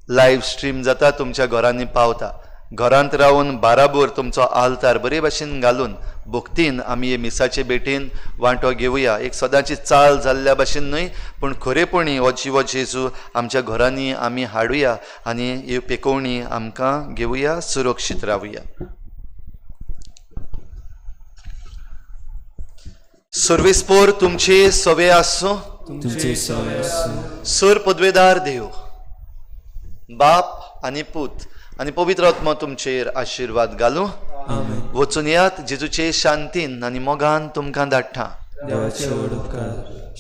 लायव्ह स्ट्रीम जाता, तुमच्या घरांनी पावता. घरांत रावन बाराबोर तुमचो आल्तार बरे भाशेन घालून भक्तीन आमी हे मिसाचे भेटेन वांटो घेवया. एक सदांची चाल जाल्ल्या भाशेन न्हय पूण खरेपणी हो जिवो जेजू आमच्या घरांनी आमी हाडुया आनी ही पेकोवणी आमकां घेवया, सुरक्षीत रावया. सर्वेस्पोर तुमचे सवे आसूं. सर पदवेदार देव बाप आनी पूत आनी पवित्र आत्मा तुमचेर आशिर्वाद घालूं. वचून यात जेजूचे शांतीन आनी मोगान तुमकां धाडटा. देवाचे व्हड उपकार.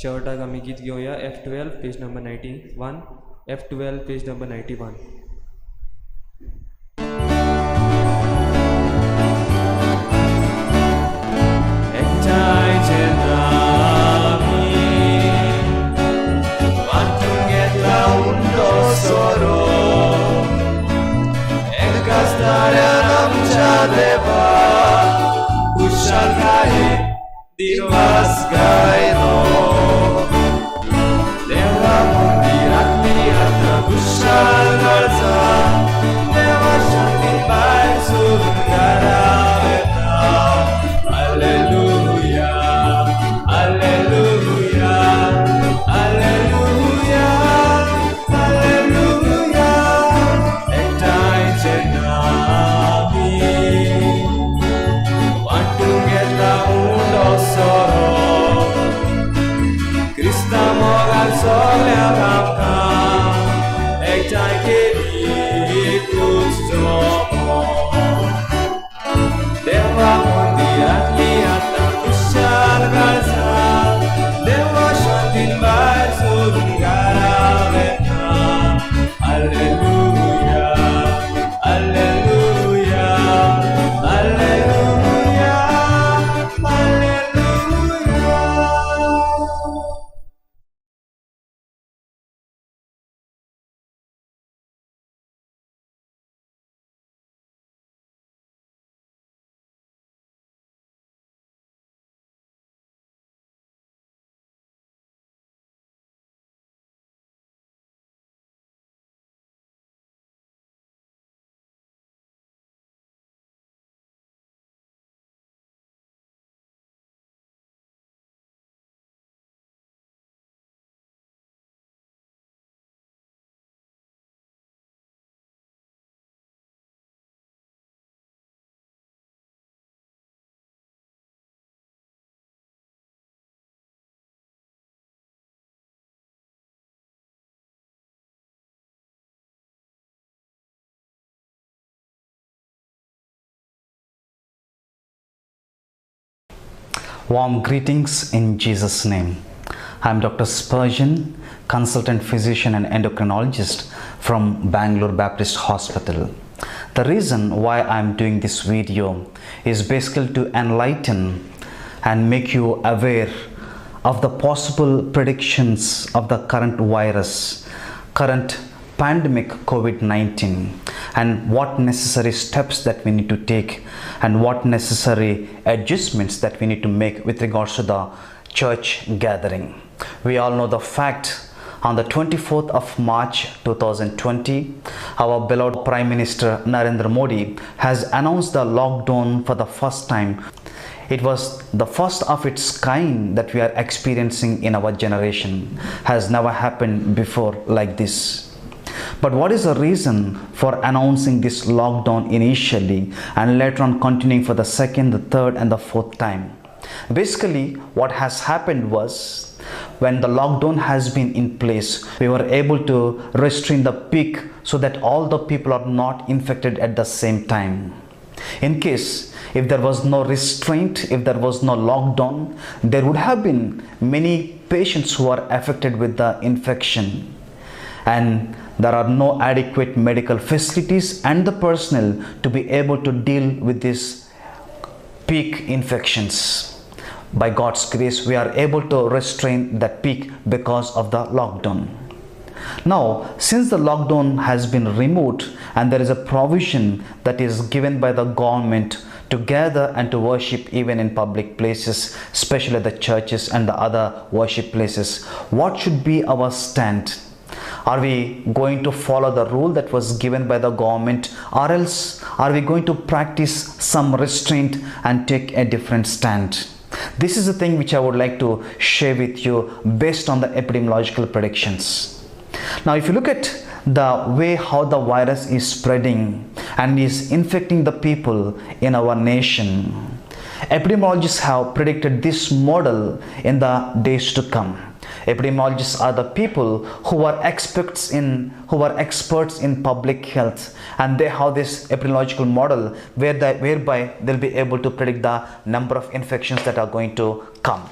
शेवटाक आमी गीत घेवया. F12 page number 91. F12 page number 91. एकठांय जेन्ना आमी वांटून घेतला उंडो सोरो, एकाच ताळ्यान आमच्या देवा खुशालकायेन दिवस गायलो. देवा मंदिरांतली आतां खुशाल काळजां, देवा शांतीन भायर सरून घरा वेता. Hallelujah, hallelujah, hallelujah, hallelujah. एकठांय जेन्ना आमी वांटून घेतला उंडो सोरो, क्रिस्ता मोगान सगल्यांक आमकां एकठांय केली एकूच जमो. देवा मंदिरांतली आतां खुशाल काळजां, देवा शांतीन भायर सरून घरा वेता. Hallelujah, hallelujah, hallelujah, hallelujah. Warm greetings in Jesus' name. I'm Dr. Spurgeon, consultant physician and endocrinologist from Bangalore Baptist Hospital. The reason why I'm doing this video is basically to enlighten and make you aware of the possible predictions of the current virus, current pandemic COVID-19, and what necessary steps that we need to take and what necessary adjustments that we need to make with regards to the church gathering. We all know the fact On the 24th of March 2020, our beloved Prime Minister Narendra Modi has announced the lockdown for the first time. It was the first of its kind that we are experiencing in our generation. Has never happened before like this. But what is the reason for announcing this lockdown initially and later on continuing for the second, the third and the fourth time? Basically, what has happened was, when the lockdown has been in place, we were able to restrain the peak so that all the people are not infected at the same time. In case, if there was no restraint, if there was no lockdown, there would have been many patients who are affected with the infection. And there are no adequate medical facilities and the personnel to be able to deal with these peak infections. By God's grace, we are able to restrain that peak because of the lockdown. Now, since the lockdown has been removed and there is a provision that is given by the government to gather and to worship even in public places, especially the churches and the other worship places, what should be our stand? Are we going to follow the rule that was given by the government, or else are we going to practice some restraint and take a different stand? This is the thing which I would like to share with you based on the epidemiological predictions. Now, if you look at the way how the virus is spreading and is infecting the people in our nation, epidemiologists have predicted this model in the days to come. Epidemiologists are the people who are experts in public health, and they have this epidemiological model whereby they'll be able to predict the number of infections that are going to come.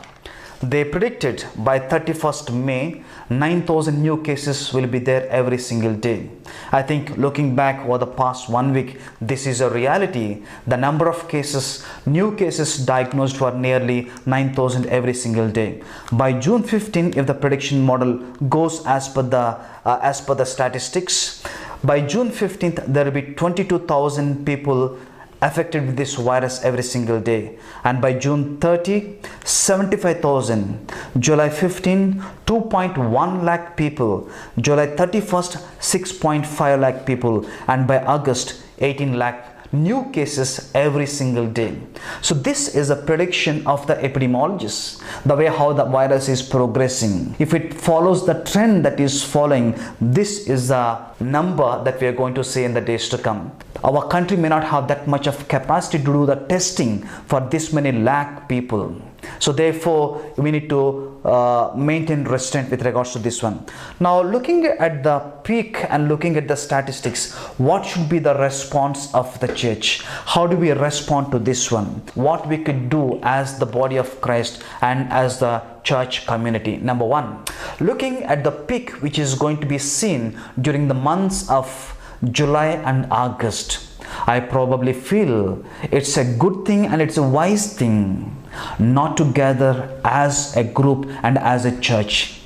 They predicted by 31st May, 9,000 new cases will be there every single day. I think looking back over the past 1 week, this is a reality. The number of cases, new cases diagnosed were nearly 9,000 every single day. By June 15, if the prediction model goes as per the statistics, by June 15th, there will be 22,000 people affected with this virus every single day, and by June 30, 75,000, July 15, 2.1 lakh people, July 31st, 6.5 lakh people, and by August, 18 lakh new cases every single day. So this is a prediction of the epidemiologists, the way how the virus is progressing. If it follows the trend that is following, this is the number that we are going to see in the days to come. Our country may not have that much of capacity to do the testing for this many lakh people. So therefore, we need to maintain restraint with regards to this one. Now, looking at the peak and looking at the statistics, what should be the response of the church? How do we respond to this one? What we could do as the body of Christ and as the church community? Number one, looking at the peak which is going to be seen during the months of July and August, I probably feel it's a good thing and it's a wise thing not to gather as a group and as a church.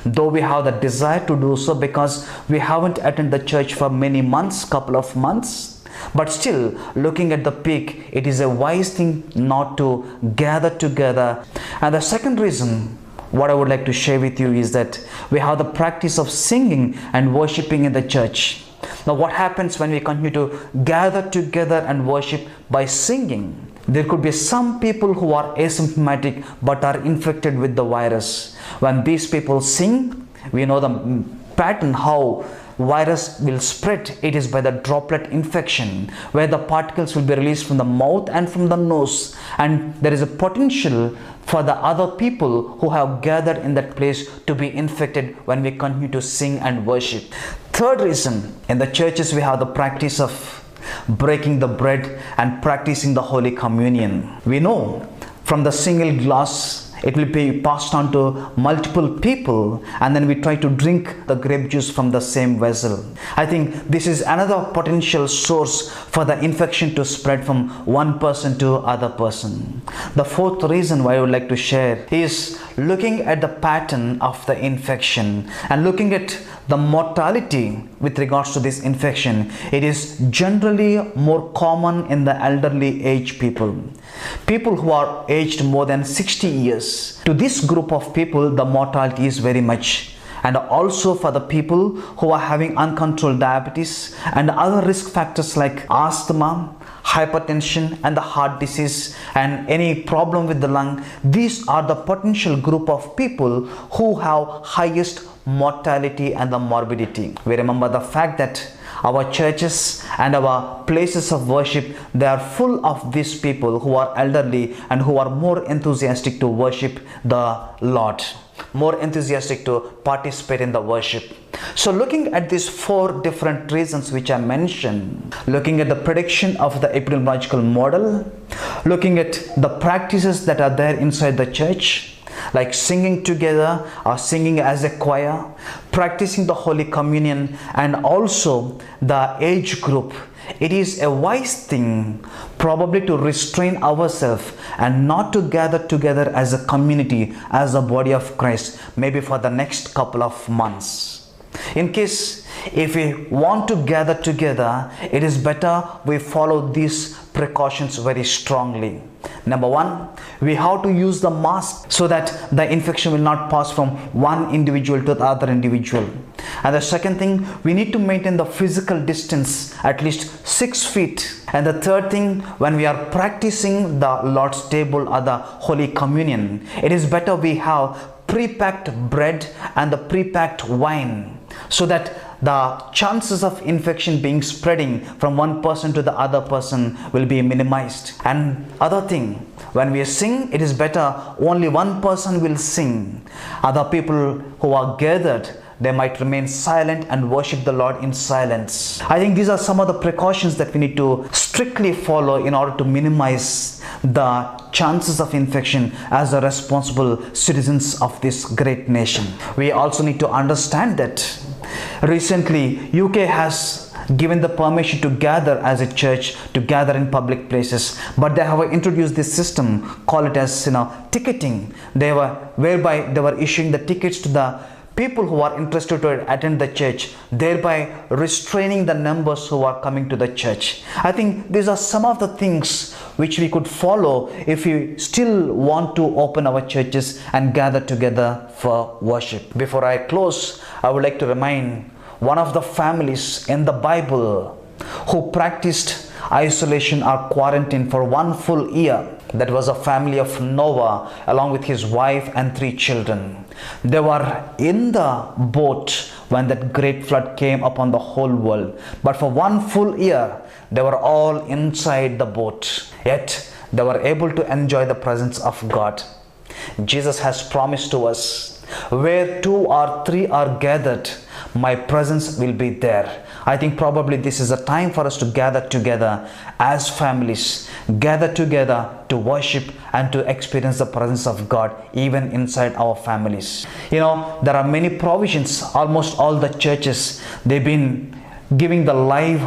Though we have the desire to do so because we haven't attended the church for many months, couple of months, but still looking at the peak, it is a wise thing not to gather together. And the second reason what I would like to share with you is that we have the practice of singing and worshiping in the church. Now, what happens when we continue to gather together and worship by singing? There could be some people who are asymptomatic but are infected with the virus. When these people sing, we know the pattern how virus will spread. It is by the droplet infection, where the particles will be released from the mouth and from the nose, and there is a potential for the other people who have gathered in that place to be infected when we continue to sing and worship. Third reason, in the churches we have the practice of breaking the bread and practicing the Holy Communion. We know from the single glass it will be passed on to multiple people, and then we try to drink the grape juice from the same vessel. I think this is another potential source for the infection to spread from one person to other person. The fourth reason why I would like to share is looking at the pattern of the infection and looking at the mortality with regards to this infection. It is generally more common in the elderly age people. People who are aged more than 60 years. To this group of people, the mortality is very much. And also for the people who are having uncontrolled diabetes and other risk factors like asthma, hypertension and the heart disease and any problem with the lung. These are the potential group of people who have highest mortality and the morbidity. We remember the fact that our churches and our places of worship, they are full of these people who are elderly and who are more enthusiastic to worship the Lord, more enthusiastic to participate in the worship. So looking at these four different reasons which I mentioned, looking at the prediction of the epidemiological model, looking at the practices that are there inside the church, like singing together or singing as a choir, practicing the Holy Communion, and also the age group, it is a wise thing probably to restrain ourselves and not to gather together as a community, as a body of Christ, maybe for the next couple of months. In case if we want to gather together, it is better we follow these precautions very strongly. Number one, we have to use the mask so that the infection will not pass from one individual to the other individual. And the second thing, we need to maintain the physical distance at least 6 feet. And the third thing, when we are practicing the Lord's table or the Holy Communion, it is better we have pre-packed bread and the pre-packed wine so that the chances of infection being spreading from one person to the other person will be minimized. And other thing, when we sing, it is better only one person will sing. Other people who are gathered, they might remain silent and worship the Lord in silence. I think these are some of the precautions that we need to strictly follow in order to minimize the chances of infection as a responsible citizens of this great nation. We also need to understand that recently UK has given the permission to gather as a church, to gather in public places, but they have introduced this system, call it as ticketing. They were whereby they were issuing the tickets to the people who are interested to attend the church, thereby restraining the numbers who are coming to the church. I think these are some of the things which we could follow if we still want to open our churches and gather together for worship. Before I close, I would like to remind one of the families in the Bible who practiced isolation or quarantine for 1 full year. That was a family of Noah along with his wife and 3 children. They were in the boat when that great flood came upon the whole world. But for 1 full year, they were all inside the boat. Yet they were able to enjoy the presence of God. Jesus has promised to us, where 2 or 3 are gathered, my presence will be there. I think probably this is a time for us to gather together as families, gather together to worship and to experience the presence of God even inside our families. You know, there are many provisions. Almost all the churches, they've been giving the live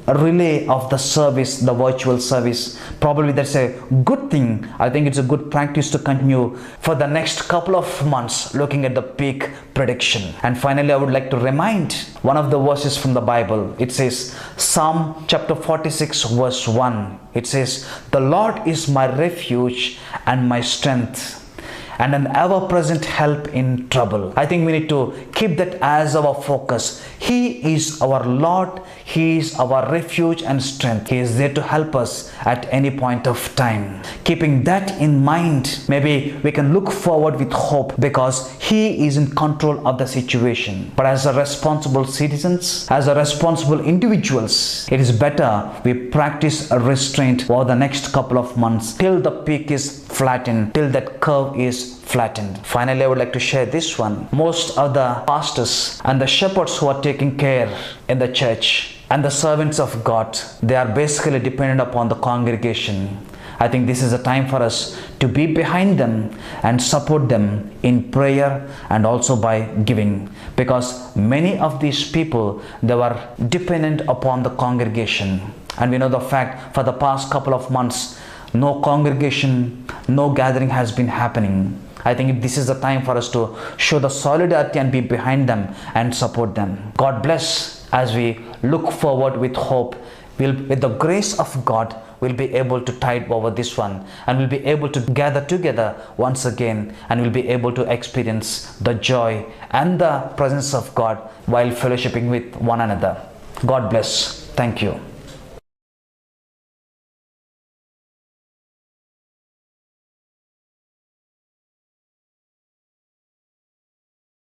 relay of the service, the virtual service. Probably that's a good thing. I think it's a good practice to continue for the next couple of months, looking at the peak prediction. And finally, I would like to remind one of the verses from the Bible. It says, Psalm chapter 46 verse 1. It says, "The Lord is my refuge and my strength, and an ever-present help in trouble." I think we need to keep that as our focus. He is our Lord. He is our refuge and strength. He is there to help us at any point of time. Keeping that in mind, maybe we can look forward with hope because He is in control of the situation. But as a responsible citizens, as a responsible individuals, it is better we practice a restraint over the next couple of months till the peak is flattened, till that curve is flattened. Finally, I would like to share this one. Most of the pastors and the shepherds who are taking care in the church and the servants of God, they are basically dependent upon the congregation. I think this is a time for us to be behind them and support them in prayer and also by giving, because many of these people, they were dependent upon the congregation. And we know the fact, for the past couple of months, no congregation, no gathering has been happening. I think this is the time for us to show the solidarity and be behind them and support them. God bless as we look forward with hope With the grace of God, we'll be able to tide over this one, and we'll be able to gather together once again, and we'll be able to experience the joy and the presence of God while fellowshipping with one another. God bless. Thank you.